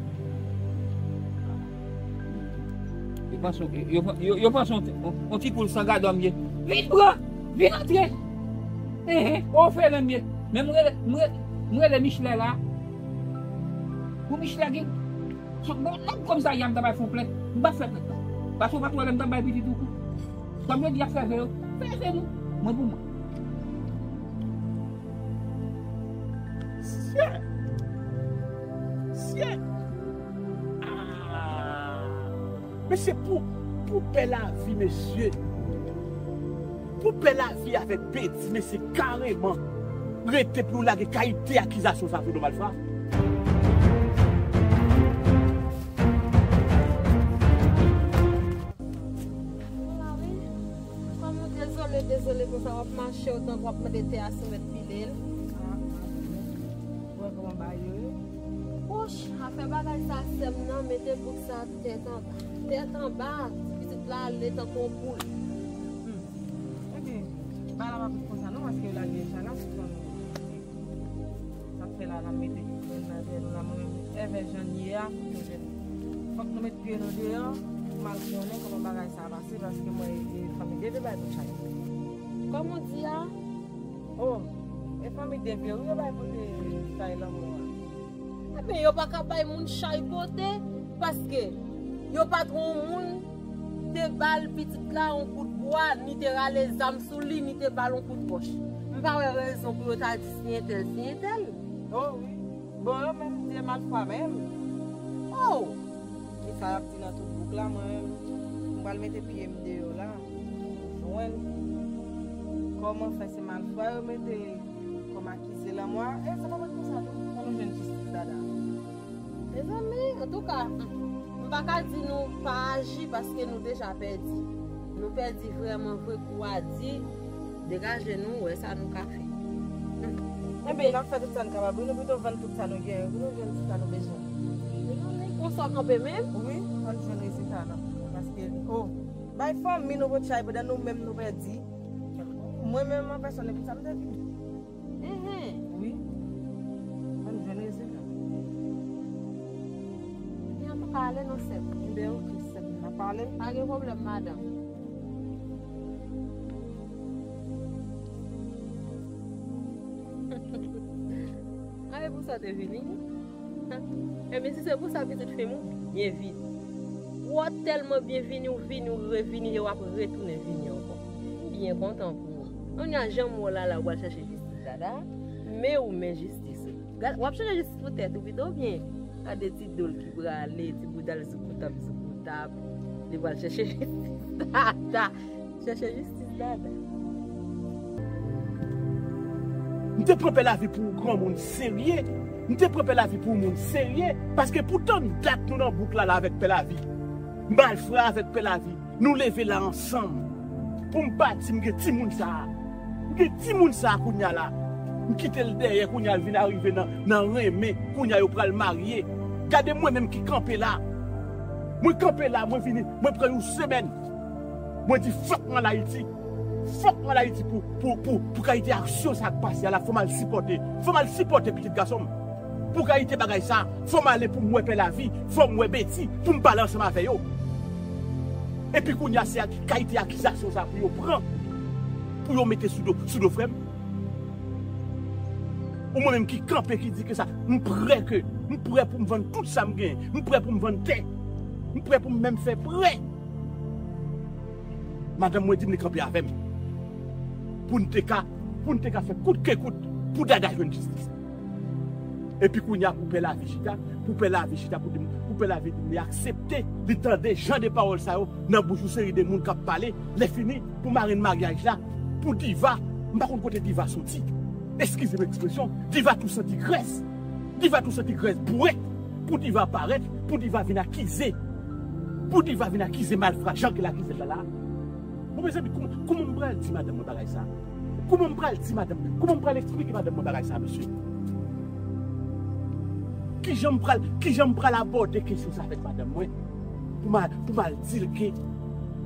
Yo panse, yo, yo, yo panse on, on, on ti poul san gadò m ye. Vin pran! Vin antre! Enhen, ofelin m ye. Men m rele, m rele, m rele Michelin la. Pou Michelin gen, bon, nèg kòm sa, y ap ta bay fon plent. M pa fè plent non. Paske w pa t wè lè m t ap bay pitit ou kou. Kòm yo di y ap fè ve yo, fè ve nou. Mwen pou mwen. Syèt! Syèt! Ah! Men se pou, pou Pè Lavi, mesye. Pou Pè Lavi avèk Bedi, mesye, kareman. Rete pou yo lage kalite akizasyon sa sou do Malfra. Kòm ou dezole, dezole konsa, w ap mache otan w ap mande tè a sou mèt pile l. Wè kòman bagay yo ye. Wouch, afè bagay sa sè m nan, mete boug sa tèt anba. Tèt anba, ti pitit la ale tankou yon poul. Hmm. Ebyen, bagay la pa pou konsa non, paske yo lage Jana sou fanmi. Sa k fè la n ap mete grenn nan tè nou la, mwen menm, èvè jan n ye a, fòk nou jwenn, fòk nou met pye nou deyò, pou m al konnen kòman bagay sa a pase, paske mwen, e, fanmi Dede bay pou chay. Kòm ou di a? Oh, e fanmi Dede wi yo bay pou te chay lanmò a. Ebyen, yo pa ka bay moun chay pote, paske yo pa t wè yon moun te ba l pitit la yon kout bwa, ni te rale zam sou li, ni te ba l yon kout wòch. M pa wè rezon pou yo ta di si entèl, si entèl. Oh wi. Bon, yo menm di e Malfwa menm. Oh! Kisa y ap di nan tout bouk la, mwen menm, m pral mete pye m deyò la. Jwenn kòman fè se Malfwa yo mete kòm akize lanmò a. E sa pa mèt konsa tou. Fò nou jwenn jistis Dada. Mezanmi, antouka, m pa ka di nou pa aji paske nou deja pèdi. Nou pèdi vrèman vre kou a di. Degaje nou, wè sa nou ka fè. Enben, n ap fè tout sa n kapab, wi, nou pito vann tout sa nou genyen, pou nou jwenn tout sa nou bezwen. Mezanmi, konsa w kanpe menm? Wi, ann jwenn rezilta a n ap jwenn, paske, oh, bay fanmi nou pot chay pandan nou menm nou pèdi. Mwen menm an pèsòn, e pou sa m te vini. Enhen. Wi. Ann jwenn rezilta. Ebyen, antouka, ale non, sè m. Ebyen, oke, sè m, n ap pale. Pa gen pwoblèm, madanm. A, e pou sa w te vini? Enben, si se pou sa, pitit fi m, ou byen vini. Ou tèlman byen vini, ou vini, ou revini, e w ap retounen vini ankò. M byen kontan pou ou. Kounye a, jan m wè w la, la, ou pral chèche jistis Dada, men ou men jistis ou. Gad, w ap chèche jistis pou tèt ou pito, oubyen gade ti do l ki prale, ti bouda l zoukoutap, zoukoutap, li pral chèche jistis Dada. Chèche jistis Dada. M te pran Pè Lavi pou yon granmoun serye. M te pran Pè Lavi pou yon moun serye. Paske pou tann dat nou nan bouk la, la avèk Pè Lavi. Malfra avèk Pè Lavi. Nou leve la ansanm. Pou m pati, m gen timoun sa a. M gen timoun sa a kounye a la. M kite l dèyè, kounye a l vin arive nan, nan renmen. Kounye a yo pral marye. Gade mwen menm ki kanpe la. Mwen kanpe la, mwen vini, mwen pran yon semèn. Mwen di fòk m al Ayiti. Fòk m al Ayiti pou, pou, pou, pou kalite aksyon sa k pase a la, fò m al sipòte. Fò m al sipòte pitit gason m. Pou kalite bagay sa, fò m ale pou m wè Pè Lavi, fò m wè Beti, pou m pale ansanm avè yo. Epi kounye a, se ak-, kalite akizasyon sa pou yo pran, pou yo mete sou do, sou do frè m. Ou mwen menm ki kanpe, ki di ke sa, m prè ke, m prè pou m vann tout sa m genyen, m prè pou m vann tè, m prè pou m menm fè prè. Madanm mwen di m li kanpe avè m. Pou n te ka, pou n te ka fè kout ke kout pou Dada jwenn jistis. Epi kounye a pou Pè Lavi chita, pou Pè Lavi chita, pou di m, pou Pè Lavi di m li aksepte, li tande jan de pawòl sa yo nan bouch yon seri de moun k ap pale, lè fini pou marenn maryaj la, pou Diva, m pa konn kote Diva soti. Eskize m ekspresyon, Diva tou santi grès. Diva tou santi grès bwè. Pou Diva parèt, pou Diva vin akize. Pou Diva vin akize malfra jan ke l akize l la la. Bon, mezanmi, kouman, kouman m pral di madanm mwen bagay sa? Kouman m pral di madanm? Kouman m pral eksplike madanm mwen bagay sa, mesye? Kijan m pral, kijan m pral abòde kesyon sa avèk madanm mwen? Pou m al, pou m al di l ke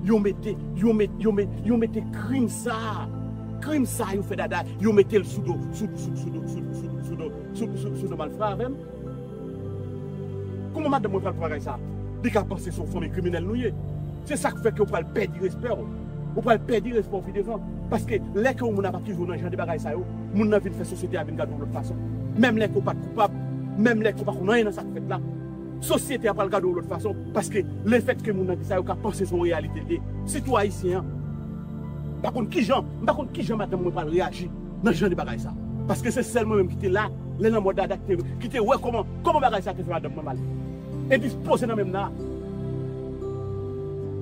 yo mete, yo met, yo met, yo mete krim sa, krim sa yo fè Dada, yo mete l sou do, sou, sou, sou do, sou, sou, sou do, sou, sou, sou do malfra avè m? Kouman madanm mwen pral pran bagay sa? Li ka panse se yon fanmi kriminèl nou ye. Se sa k fè ke w pral pèdi respè w. Ou pral pèdi respè w pi devan. Paske lè ke yon moun ap akize w nan jan de bagay sa yo, moun nan vin fè sosyete a vin gade w lòt fason. Menm lè ke w pa t koupab, menm lè ke w pa konn anyen nan sa k fèt la, sosyete a pral gade w lòt fason. Paske lefètke moun nan di sa, yo ka panse se yon reyalite l ye. Sitou Ayisyen an, m pa konn kijan, m pa konn kijan madanm mwen pral reyaji nan jan de bagay sa. Paske se sèl mwen menm ki te la, lè lanmò Dada ki te, ki te wè kòman, kòman bagay sa te fè madanm mwen mal. Endispoze nan men m nan.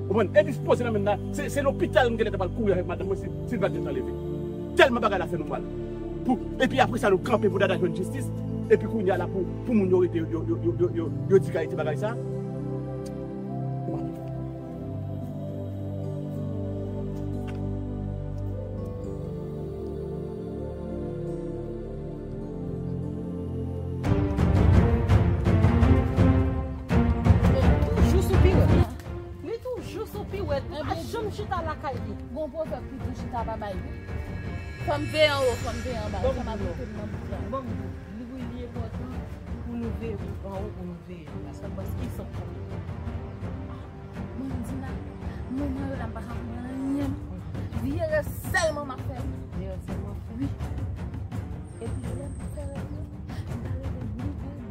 Ou konprann? Endispoze nan men m nan. Se, se lopital m genlè ta pral kouri avèk madanm mwen si, si l pa t gentan leve. Tèlman bagay la fè nou mal. Pou, epi apre sa, nou kanpe pou Dada jwenn jistis. Epi kounye a la pou, pou moun yo rete, yo, yo, yo, yo, yo, yo di kalite bagay sa. Toujou sou piwèt. Li toujou sou piwèt. Li pa janm chita lakay li. Gon pwovèb ki di chita pa bay wi. Fò m veye anwo, fò m veye anba. Sa m ap rete m nan bouk la. Li, wi, li enpòtan pou nou veye anwo, pou nou veye anba. Sa k pase? Ki san pwoblèm? Mwen, Dina, moman yo la, m pa ka konprann anyen. Vye rèv sèlman m ap fè. Vye rèv sèlman? Wi. Epi lè m fè rèv yo, m ta reve brile, brile.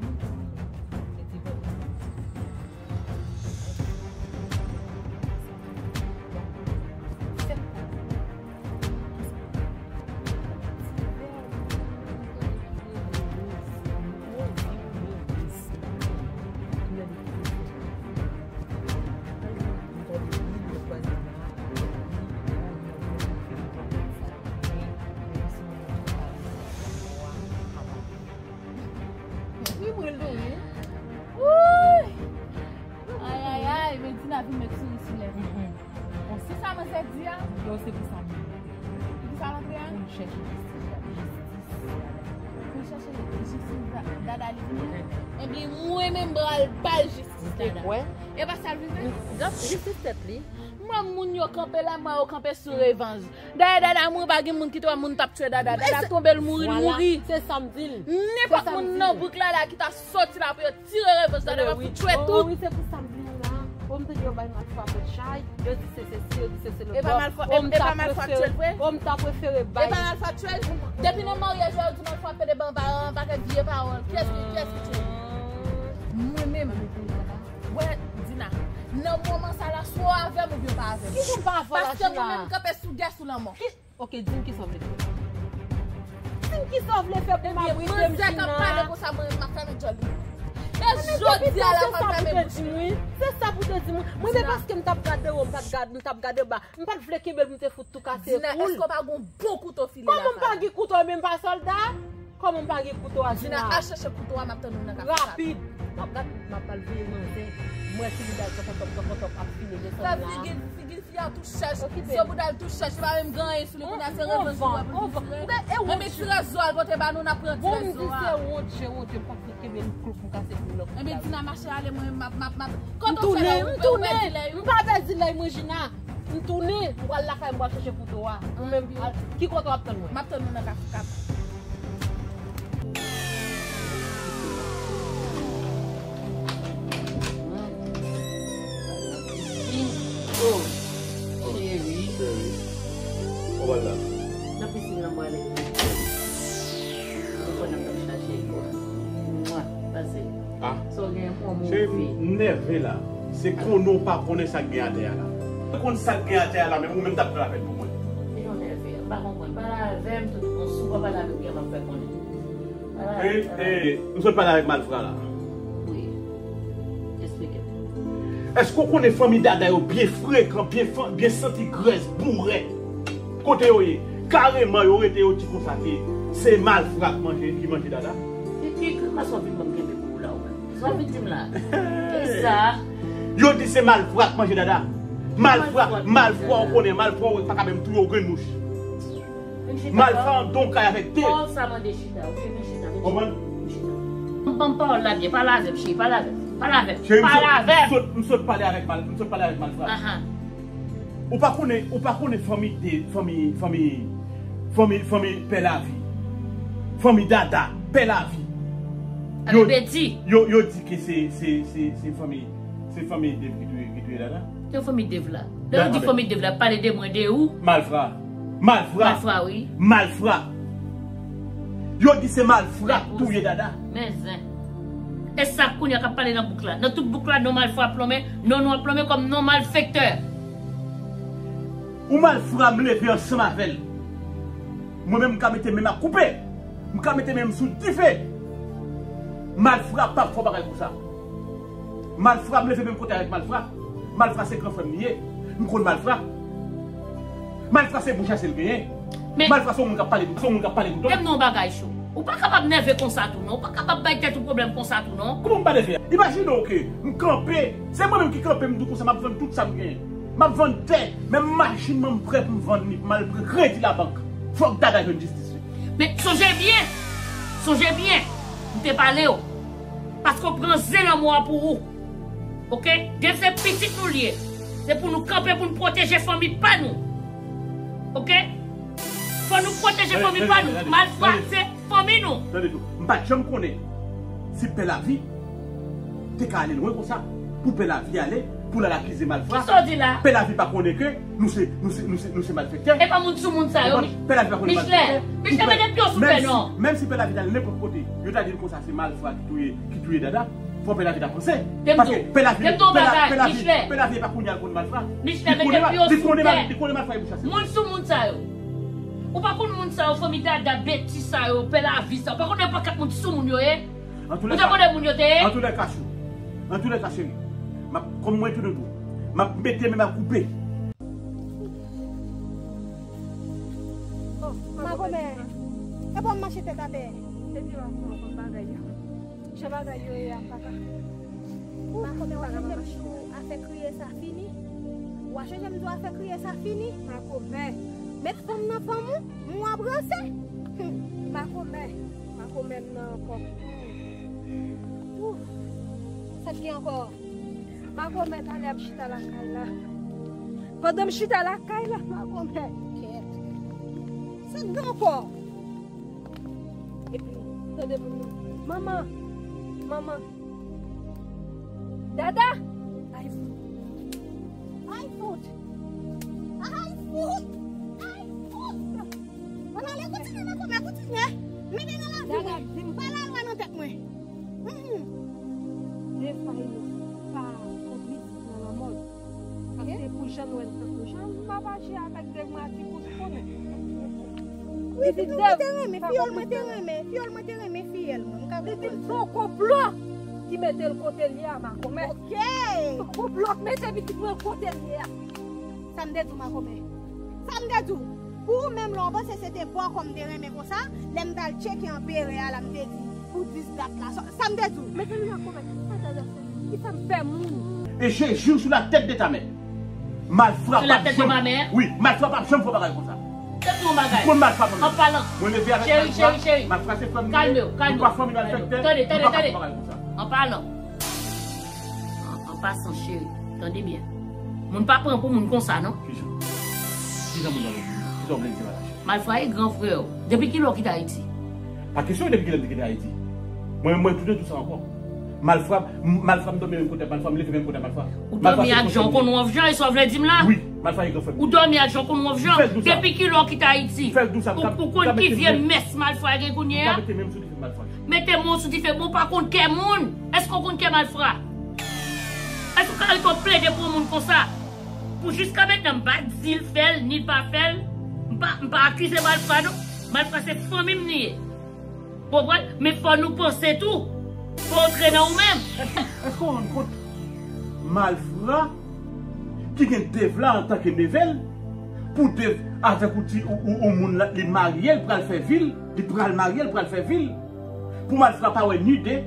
Wi, mwen tou, wi. Wouyy! Ayayay, men Dina vin met souri sou lèv. Bon, si sa manzè di a, yo, se pou sa m vin. Pou sa rantre a? Pou m chèche jistis. Jistis. Pou chèche jistis Da-, Dada li vini. Ebyen, mwen menm m pral ba l jistis Dada. E pa sa l vin fè? Jistis tèt li. M wè moun yo kanpe la, m wè yo kanpe sou revanj. Dayè Dada mouri, pa gen moun ki te wè moun t ap tchwe Dada. Dada tonbe, l mouri, l mouri. Se sa m di l. Nenpòt moun nan bouk la la ki ta soti la pou yo tire revanj, Dada va fout tchwe tout. Wi, se pou sa m di nou la. Bon, m tande yo bay Malfra pòt chay, yo di se sesi, yo di se se lòt bò. E pa Malfra, e pa Malfra tchwe l vre? Bon, m ta prefere bay. E pa Malfra tchwe l? Depi nan maryaj la, yo di Malfra pede ban ba an pakèt vye pawòl. Kiyès ki, kiyès ki tchwe l? Mwen menm. Wè, Dina, nan moman sa la, swa w avè m oubyen w pa avè m. Kijan m pa avè w la, Dina? Paske mwen menm m kanpe sou gè, sou lanmò. Ki, oke, di m kisa w vle fè. Di m kisa w vle fè pou m abrite m, Dina. Ebyen, manzè k ap pale konsa, mwen menm m ap fèmen djòl li. E jodi a la, m ap fèmen bouch li. Se sa pou te di m, wi. Se sa pou te di m, wi. Mwen menm paske m t ap gade wo, m t ap gad-, m t ap gade ba. M pa t vle kenbe l pou m te fout tou kase kou l. Dina, èske w pa gon bon kouto file la? Kòman m pa gen kouto, men m pa sòlda? Kòman m pa gen kouto a, Dina? Dina, al chèche kouto a, m ap tann ou nan kafe. Rapid. M ap gad, m ap al veye manzè. M wè Tilida l tòkòtòp, tòkòtòp ap file desann la. Sa figi, figi fi a tou chèch, zo bouda l tou chèch, li pa menm gen anyen sou li, kounye a se revanj li wè pou li tire. Ebyen, tire zo a l pote ba nou, n ap pran tire zo a. Bon, m di se wont, je wonte, m pa t vle kenbe l, m kloup, m kase kou l. Ebyen, Dina, mache ale, mwen, m ap, m ap, m ap. Kote w fè la, ou pèdi lèy ou? M pa pèdi lèy mwen, Dina. M tounen, m pral lakay, m pral chèche kouto a. Ou menm, al, ki kote w ap tann mwen? M ap tann ou nan Kafou Kap. Oh, cheri. Cheri. Kòman l la? Nan pisin nan m prale. Ou konn ap chache kwa. Mwa, pase. Ah. Sa w gen pou mwen, cheri, m nève la. Se konnen w pa konnen sa k gen atè a la. Ou konn sa k gen atè a la, men ou menm t ap fè lapèn pou mwen. Kijan w nève a? M pa konprann. Pale avè m, tout, si w pa pale avè m, kijan m ap fè konnen? Pale avè m. E, e, m sot pale avèk malfra la. Wi. Eksplike m. Èske w konnen fanmi Dada yo byen frekan, byen, byen santi grès, bourè? Kote yo ye? Kareman, yo rete, yo di konsa ke se malfra k manje, ki manje Dada. E ki grimas w ap vin ban m kenbe pou ou la, ou menm? Sa w vin di m la? Ki sa? Yo di se malfra k manje Dada. Malfra, malfra, ou konnen, malfra, ou pa ka menm touye yon grenn mouch. Malfra an don kay avèk te. Pawòl sa mande chita, ok, vin chita, vin chita. Konprann? Vin chita. Ban m pawòl la byen, pale avè m, cheri, pale avè m. Pale avè m. Cheri, m sot, m sot, m sot pale avèk mal, m sot pale avèk malfra. Ahan. Ou pa konnen, ou pa konnen fanmi de, fanmi, fanmi, fanmi, fanmi Pè Lavi. Fanmi Dada, Pè Lavi. Yo, yo, yo di ke se, se, se, se fanmi, se fanmi Dev ki touye, ki touye Dada. Se fanmi Dev la. Lè yo di fanmi Dev la, pale de mwen, de ou? Malfra. Malfra. Malfra, wi. Malfra. Yo di se malfra k touye Dada. Men zen. E sa kounye a k ap pale nan bouk la. Nan tout bouk la, non malfra ap lonmen, non nou ap lonmen kòm non malfektè. Ou malfra, m leve ansanm avè l. Mwen menm, m ka mete men m ak koupe. M ka mete men m sou dife. Malfra p ap fè yon bagay konsa. Malfra, m leve menm kote avèk malfra. Malfra se gran frè m li ye. M konn malfra. Malfra se bouch ase l genyen. Malfra se yon moun k ap pale, se yon moun k ap pale toutan. Men m nan yon bagay cho. Ou pa kapab nève konsa tou non. Ou pa kapab bay tèt ou pwoblèm konsa tou non. Kòman m pa nève a? Imajine w ke m kanpe, se mwen menm ki kanpe, m di w konsa, m ap vann tout sa m genyen. M ap vann tè, menm machin mwen m prè pou m vann li, pou m al pran kredi labank. Fòk Dada jwenn jistis li. Men sonje byen, sonje byen, m te pale w. Paske w pran zen lanmò a pou ou. Oke? Dev se pitit nou l ye. Se pou nou kanpe, pou n pwoteje fanmi pa nou. Oke? Fò nou pwoteje fanmi pa nou. Malfra se fanmi nou. Tande tou. M pa t janm konnen si Pè Lavi te ka ale lwen konsa. Pou Pè Lavi ale, pou l al akize malfra. Kisa w di la? Pè Lavi pa konnen ke nou se, nou se, nou se, nou se malfektè. E pa moun sou moun sa yo, Mich-, Pè Lavi pa konnen malfektè. Michel, Michel, mete pye w sou pè non. Menm si Pè Lavi t al nenpòt kote, yo ta di l konsa se malfra ki touye, ki touye Dada. Fò Pè Lavi ta panse. Paske Pè Lavi, Pè Lavi, Pè Lavi, Pè Lavi e pa kounye a l konn malfra. Li konnen, li konnen mal, li konnen malfra e bouch ase. Moun sou moun sa yo. Ou pa konn moun sa yo, fanmi Dada, Beti sa yo, Pè Lavi sa. Ou pa konn yon pakèt moun sou moun yo ye. Ou te konnen moun yo te ye. Antoulèka, chou. Antoulèka, cheri. M ap, kòm mwen tounen tou, m ap mete men m ap koupe. Oh, makomè. E bon, m mache tèt atè. Epi w ap pran kòm bagay yo. Jan bagay yo ye a, papa. Makomè, w a chonje m di w afè kriye sa fini? W a chonje m di w afè kriye sa fini? Makomè. Met fanm nan fanm ou, m w ap ranse. Makomè. Makomè m nan ankò. Ouf. Sa k gen ankò? Makomè talè ap chita lakay la. Pandan m chita lakay la, makomè. Kèt. Sa k gen ankò? Epi, tande pou nou. Manman. Manman. Dada. Ay, fout. Ay, fout. Ay, fout. Ay, fout. Ann ale, kontinye, makomè, kontinye. Mennen nan lavi mwen. Pa lalwa nan tèt mwen. Mhm. Dev pa inosan, pa konplis nan lanmò l. Paske pou jan nou wè l tankou jan l ap aji avèk Dev, mwen a ti kout ou konnen. Wi, pitit mwen te renmen, fiyòl mwen te renmen, fiyòl mwen te renmen, fiyèl mwen, m ka konprann sa. Pitit se yon konplo ki mete l kote l ye a, makomè. Ok. Konplo k mete pitit mwen kote l ye a. Sa m te di w, makomè? Sa m te di w? Pou ou menm, lè w panse se te bòkò m te renmen konsa, lè m t al tcheke anperè a la, m te di, pou dis dat la, sa, sa m te di w? Mezanmi, makomè, kisa Dada fè? Kisa m fè moun? Et je jure sur la tête de ta mère. Malfra p ap janm, wi, malfra p ap janm fè bagay konsa. Tande yon bagay. Mwen malfra pa. An palan. Mwen leve avèk malfra. Cheri, cheri, cheri. Malfra se fanmi. Kalme w, kalme w. Nou pa fanmi malfektè. Tande, tande, tande. Nou pa ka fè bagay konsa. An palan. An, an pasan, cheri, tande byen. Moun pa pran pou moun konsa, non. Kijan? Kijan moun pa pran pou moun? Kisa w vle di, Malachè? Malfra e gran frè w. Depi kilè w kite Ayiti? Pa kesyon depi kilè m te kite Ayiti. Mwen, mwen tounen tou sa ankò. Malfra, m- Malfra, m dòmi menm kote ak Malfra, m leve menm kote ak Malfra. Ou dòmi ak Jean Conwolf Jean, e sa w vle di m la? Wi, Malfra e gran frè m. Ou dòmi ak Jean Conwolf Jean? Depi kilè w kite Ayiti? Ou konn ki vye mès Malfra gen kounye a? Mete men sou dife Malfra. Mete men sou dife, bon, ou pa konn kè moun. Èske w konn kè Malfra? Èske w ka rete w plede pou yon moun konsa? Pou jiska mentnan, m pa di l fè l, ni l pa fè l. M pa, m pa akize Malfra, non. Malfra se fanmi m li ye. Ou konprann? Men fò nou panse tou. Fò w antre nan ou menm. Èske, èske w rann kont Malfra ki gen Dave la antanke neve l, pou Dave avèk ou ti ou, ou, ou moun la, li marye, l pral fè vi l, li pral marye, l pral fè vi l. Pou Malfra pa wè ni de,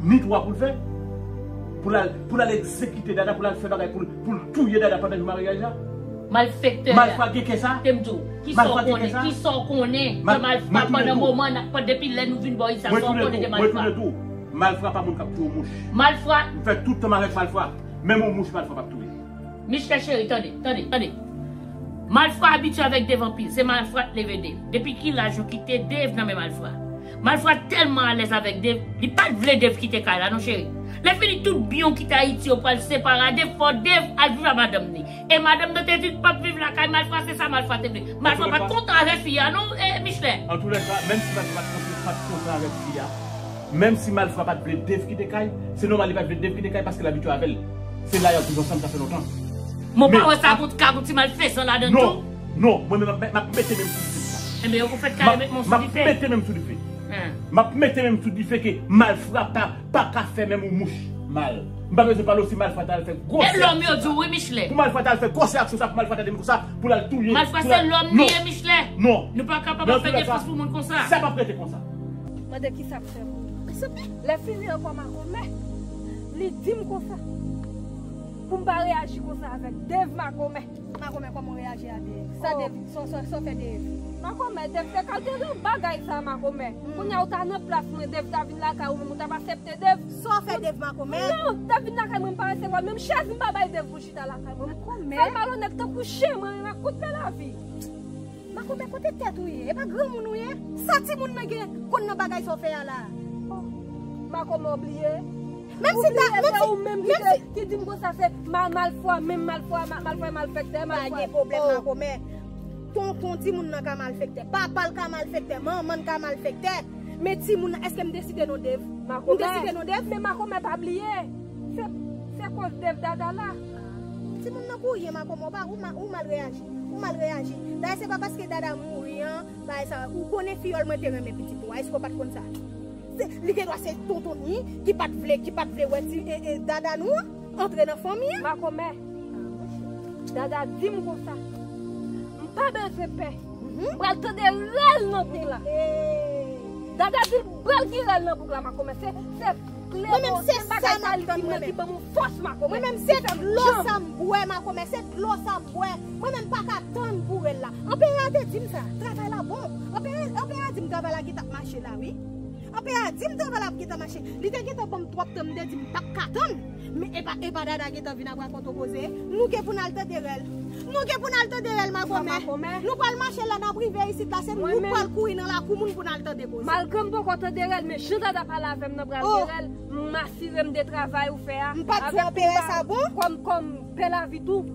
ni twa pou l fè. Pou l al, pou l al egzekite Dada, pou l al fè bagay, pou l, pou l touye Dada pandan jou maryaj la. Malfektè. Malfra gen kè sa? Te m di w, kisa w konnen, kisa w konnen de Malfra pandan moman, depi lè nou vin bò isit, sa w konnen de Malfra? Mwen tounen tou, Malfra pa moun k ap touye mouch. Malfra. M fè tout tan m avèk Malfra. Menm yon mouch Malfra p ap touye. Michel cheri, tande, tande, tande. Malfra abitye avèk Dave anpil. Se Malfra k leve Dave. Depi ki laj ou kite Dave nan men Malfra? Malfra tèlman alèz avèk Dave, li pa t vle Dave kite kay la, non, cheri. Lè fini tout byen w kite Ayiti yo pral separe a Dave, fò Dave al viv a madanm ni. E madanm nan te di l p ap viv lakay Malfra, se sa Malfra te vle. Malfra pa t kontan avèk fi a, non, e, Michel. Antoulèka, menm si Malfra pa t kontan, pa t kontan avèk fi a, Menm si Malfra pa t vle Dave kite kay, se nòmal li pa t vle Dave kite kay paske l abitye avè l. Se la y ap viv ansanm, sa fè lontan. Mwen pa wè sa ka gon ti malfezan ladan l tou. Non, non, mwen menm m ap, m ap mete men m sou dife pou sa. Enben, yo pou fèt kare met men w sou dife. M ap mete men m sou dife. M ap mete men m sou dife ke Malfra pa, pa ka fè menm yon mouch mal. M pa bezwen pale w si Malfra ta al fè gwosè. E lòm yo di w wi, Michel. Pou Malfra ta al fè gwosè aksyon sa, pou Malfra ta di m konsa, pou l al touye. Malfra se lòm li ye, Michel. Non. Nou pa kapab ap fè defans pou moun konsa. Sa p ap rete konsa. Mande kisa m fè pou ou. Lèfini ankò makomè, li di m konsa pou m pa reyaji konsa avèk Dave makomè. Makomè, kòman w reyaji a Dave? Sa Dave, sa, sa, sa w fè Dave? Makomè, Dave te ka te nan bagay sa makomè. Kounye a ou ta nan plas mwen, Dave ta vin lakay ou menm, ou t ap aksepte Dave? Sa w fè Dave makomè? Non, Dave vin lakay mwen, m pa resevwa l, menm chèz m pa bay Dave pou chita lakay mwen. Makomè. Fè l malonèt tankou chen, mwen menm ak kout pye lavi. Makomè, kote tèt ou ye? E pa granmoun ou ye? Sa timoun nan gen konn nan bagay sa w fè a la? Makomè, ou bliye? Menm si ta, menm si, ou menm ki di m konsa se mal, malfwa, menm malfwa, malfwa, malfektè, malfwa. Pa gen pwoblèm, makomè. Tonton timoun nan ka malfektè. Papa l ka malfektè. Manman l ka malfektè. Men timoun nan, èske m deside non Dave? M deside non Dave? Men makomè pa bliye. Se, se koz Dave Dada la. Timoun nan pou ryen makomè, ou pa, ou ma-, ou mal reyaji. Ou mal reyaji. Dayè se pa paske Dada mouri an, bagay sa, ou konnen fiyòl mwen te renmen pitit ou a, èske w pa t konn sa? Se, li gen dwa se tonton ni ki pa t vle, ki pa t vle wè ti, e, e, Dada nou an antre nan fanmi an. Makomè, Dada di m konsa, m pa bezwen pè. M pral tande rèl nan bouk la. Dada di l pral gen rèl nan bouk la, makomè. Se, se klebo, se bagay sa li di m nan ki ban m yon fòs, makomè. Mwen menm se dlo sa m bwè, makomè. Se dlo sa m bwè. Mwen menm pa ka tann pou rèl la. Anperè a te di m sa. Travay la bon. Anperè, anperè a di m travay la gentan ap mache la, wi. Anperè a di m travay la ap gentan mache. Li te gentan ban m twòp tan, m te di m p ap ka tann. Men epa, epa Dada gentan vin ap rakonte w koze. Nou gen pou n al tande rèl. Nou gen pou n al tande rèl makomè. Nou pral mache la, n ap rive isit la, se nou k pral kouri nan lakou moun pou n al tande koze. Malgre m poko tande rèl, men jan Dada pale avè m nan pral gen rèl, m asire m de travay ou fè a. M pa t di anperè sa bon. Kòm, kòm pè lavi tou.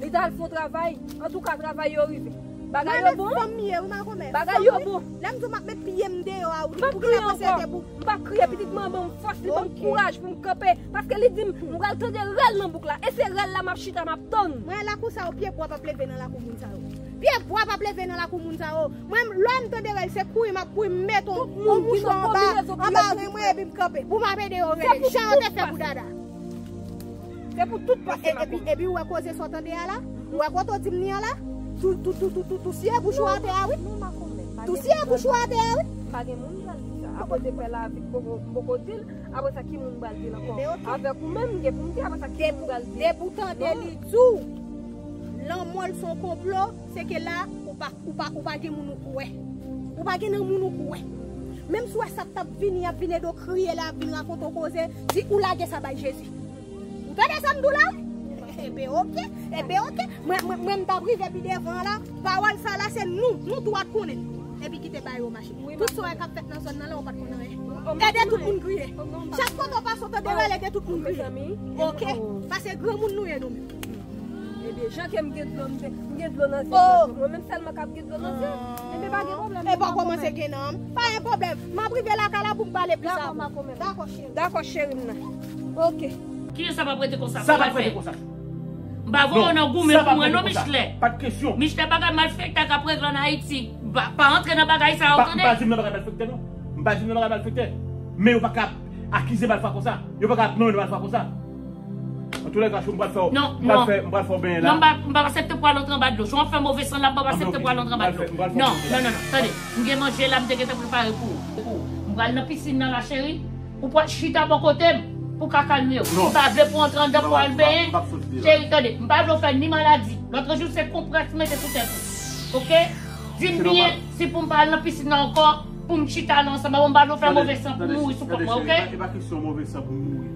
Li t al fè yon travay. Antouka, travay yo rive. Bagay yo bon. Fanm ye, wi, makomè. Bagay yo bon. Lè m di w m ap met pye m deyò a, wi, pou ki lè panse te pou. M p ap kriye, pitit mwen ban m fòs, li ban m kouraj pou m kanpe. Paske li di m, m pral tande rèl nan bouk la. E se rèl la m ap chita, m ap tann. Mwen, lakou sa yo, pye bwa p ap leve nan lakou moun sa yo. Pye bwa p ap leve nan lakou moun sa yo. Mwen, lè m tande rèl, se kouri m ap kouri, m mete yon mouchwa anba, anba ren mwen, epi m kanpe. Pou m ap ede yo rele, jan yo te fè pou Dada. Se pou tout pase. Epi, epi ou wè koze sa w tande a la? Ou wè kote w di m li an la? Tou, tou, tou, tou, tou, tou siye bouch ou atè a, wi. Tou siye bouch ou atè a, wi. M pa gen moun m pral di sa. Akoz de pè lavi m poko, m poko di l. Apre sa, ki moun m pral di l ankò? Avèk ou menm, m gen pou m di, apre sa, ki moun m pral di l? Depi w tande li di w lanmò l se yon konplo, se ke la, ou pa, ou pa, ou pa gen moun ou kwè. Ou pa gen nan moun ou kwè. Menm si w wè sa k t ap vini, y ap vin ede w kriye la, y ap vin rakonte w koze, di ou lage sa bay Jezi. Ou tande sa m di w la, wi? Ebyen oke, ebyen oke. Mwen, mwen, mwen m t ap rive pi devan la. Pawòl sa la se nou, nou twa t konnen. Epi kite bagay yo mache. Tout sa w wè k ap fèt nan zòn nan la, ou pa t konn anyen. E de tout moun kriye. Chak kote w pase, w tande rele de tout moun kriye. Oke? Paske granmoun nou ye nou menm. Ebyen, jan ke m gen dlo, m gen, m gen dlo nan zye. Mwen menm sèlman k ap gen dlo nan zye. Ebyen, pa gen pwoblèm. E pa kòmanse gen nanm. Pa gen pwoblèm. M ap rive lakay la pou m pale plis avè w. Dakò, cheri m nan. Oke. Kijan sa p ap rete konsa? Sa p ap rete konsa. M pa voye w nan goumen pou mwen non, Michelin. Pa t kesyon. Michelin, bagay malfektè k ap regle ann Ayiti. Pa, pa antre nan bagay sa yo, tande. M pa di m nan bagay malfektè non. M pa di m nan bagay malfektè. Men yo pa ka ap akize malfwa konsa. Yo pa ka ap nonmen malfwa konsa. Antoulèka, m pral fè w, m pral fè, m pral fè w benyen la. Non, m pa, m pa aksepte pou w al antre anba dlo. Jan w ap fè move san la, m pa aksepte pou w al antre anba dlo. Non, non, non, non. Tande, m gen manje la, m te gentan prepare pou ou. M pral nan pisin nan la, cheri. Ou pral chita bò kote m pou ka kalme w. M pa vle pou w antre anndan pou w al benyen. Cheri, tande, m pa vle w fè ni maladi. Lòt jou se konprès m mete sou tèt ou. Oke? Di m byen si pou m pa al nan pisin nan ankò, pou m chita la ansanm avè w, m pa vle w fè move san pou mouri sou kont mwen, oke? E pa kesyon move san pou m mouri.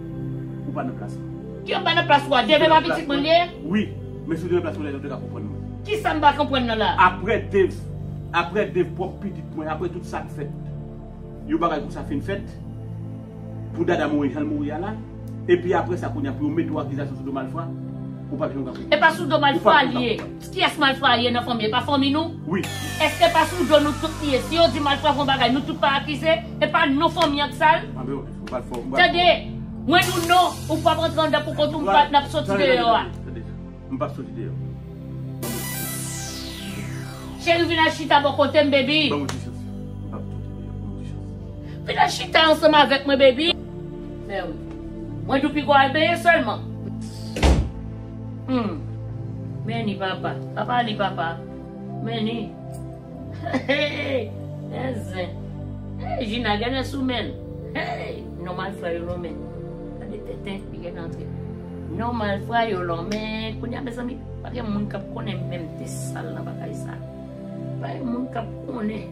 Ou pa nan plas mwen. Ki m pa nan plas ou a? Dave pa pitit mwen li ye? Wi, men si w te nan plas mwen, ou te ka konprann mwen. Kisa m pa konprann nan la? Apre Dave, apre Dave pwòp pitit mwen, apre tout sa k fèt, yon bagay konsa fin fèt, pou Dada mouri jan l mouri a la, epi apre sa kounye a pou yo mete yon akizasyon sou do Malfwa, ou pa janm ka konprann. E pa sou do Malfwa li ye. Kiyès Malfwa ye nan fanmi? E pa fanmi nou? Wi. Èske pa sou do nou tout li ye? Si yo di Malfwa fè yon bagay, nou tout pa akize? E pa non fanmi an k sal? Tande, mwen di w non, ou p ap antre anndan pou kont ou, m p ap, n ap soti deyò a. M p ap soti deyò. Cheri, vin al chita bò kote m, baby. Ban m yon ti chans. M p ap soti deyò. Ban m yon ti chans. Vin al chita ansanm avèk mwen, baby. Mèwi. Mwen di w piga w al benyen sèlman. Hmm. Men ni papa. Papa li papa. Men ni. Hey, hey, hey, zen. Hey, Jina, gade sou men l. Hey, non Malfwa yo lonmen. Gade tenten, li gen antre. Non Malfwa yo lonmen. Kounye a, mezanmi, pa gen moun k ap konnen menm te sal nan bagay sa. Pa gen moun k ap konnen.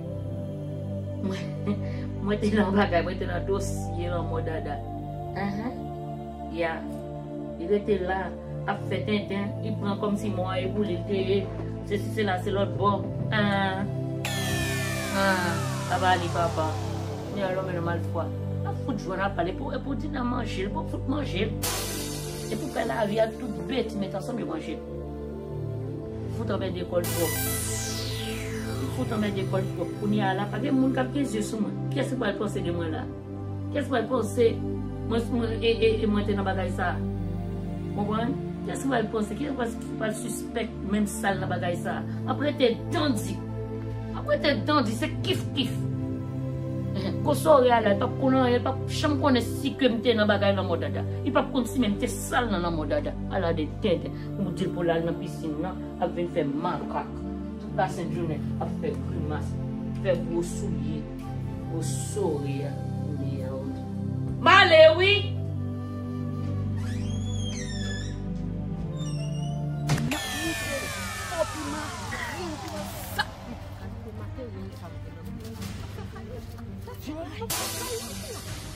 Mwen, mwen te nan bagay, mwen te nan dosye lanmò Dada. Ahan. Ya. Li rete la, ap fè tenten, li pran kòmsi mò a e pou li l te ye. Sesi, sela, se lòt bò. Ah. Ah. Papa li, papa. Kounye a, lòm nan Malfwa. Ap fout jwenn ap pale. Epi w, epi w di nan manje l, pou fout manje l. Epi w fè lavi ak tout beti met ansanm yo manje l. Fout anmède kò l twòp. Fout anmède kò l twòp. Kounye a la, pa gen moun k ap gen zye sou mwen. Kiyès ki pral panse de mwen la? Kiyès ki pral panse mwen, mwen, e, e, e mwen te nan bagay sa a? Konprann? Kiyès ki pral panse? Kiyès ki pral, ki pral sispèk menm sal nan bagay sa a? M ap rete dandi. M ap rete dandi, se kif kif. Gwo sore a la, li p ap konn anyen, li p ap janm konnen si ke m te nan bagay lanmò Dada. Li p ap konn si menm te sal nan lanmò Dada. Ala de tenten. Ou di l pou l al nan pisin nan, ap vin fè makak. Tout lasent jounen, ap fè grimas, fè gwo soulye, gwo sore a. Mèd. M ale wi! N ap moutre l. Fò piman, grenn piman, sa. Kalite materyèl sa m te nan men. Sa kalite, sa kalite, sa kalite.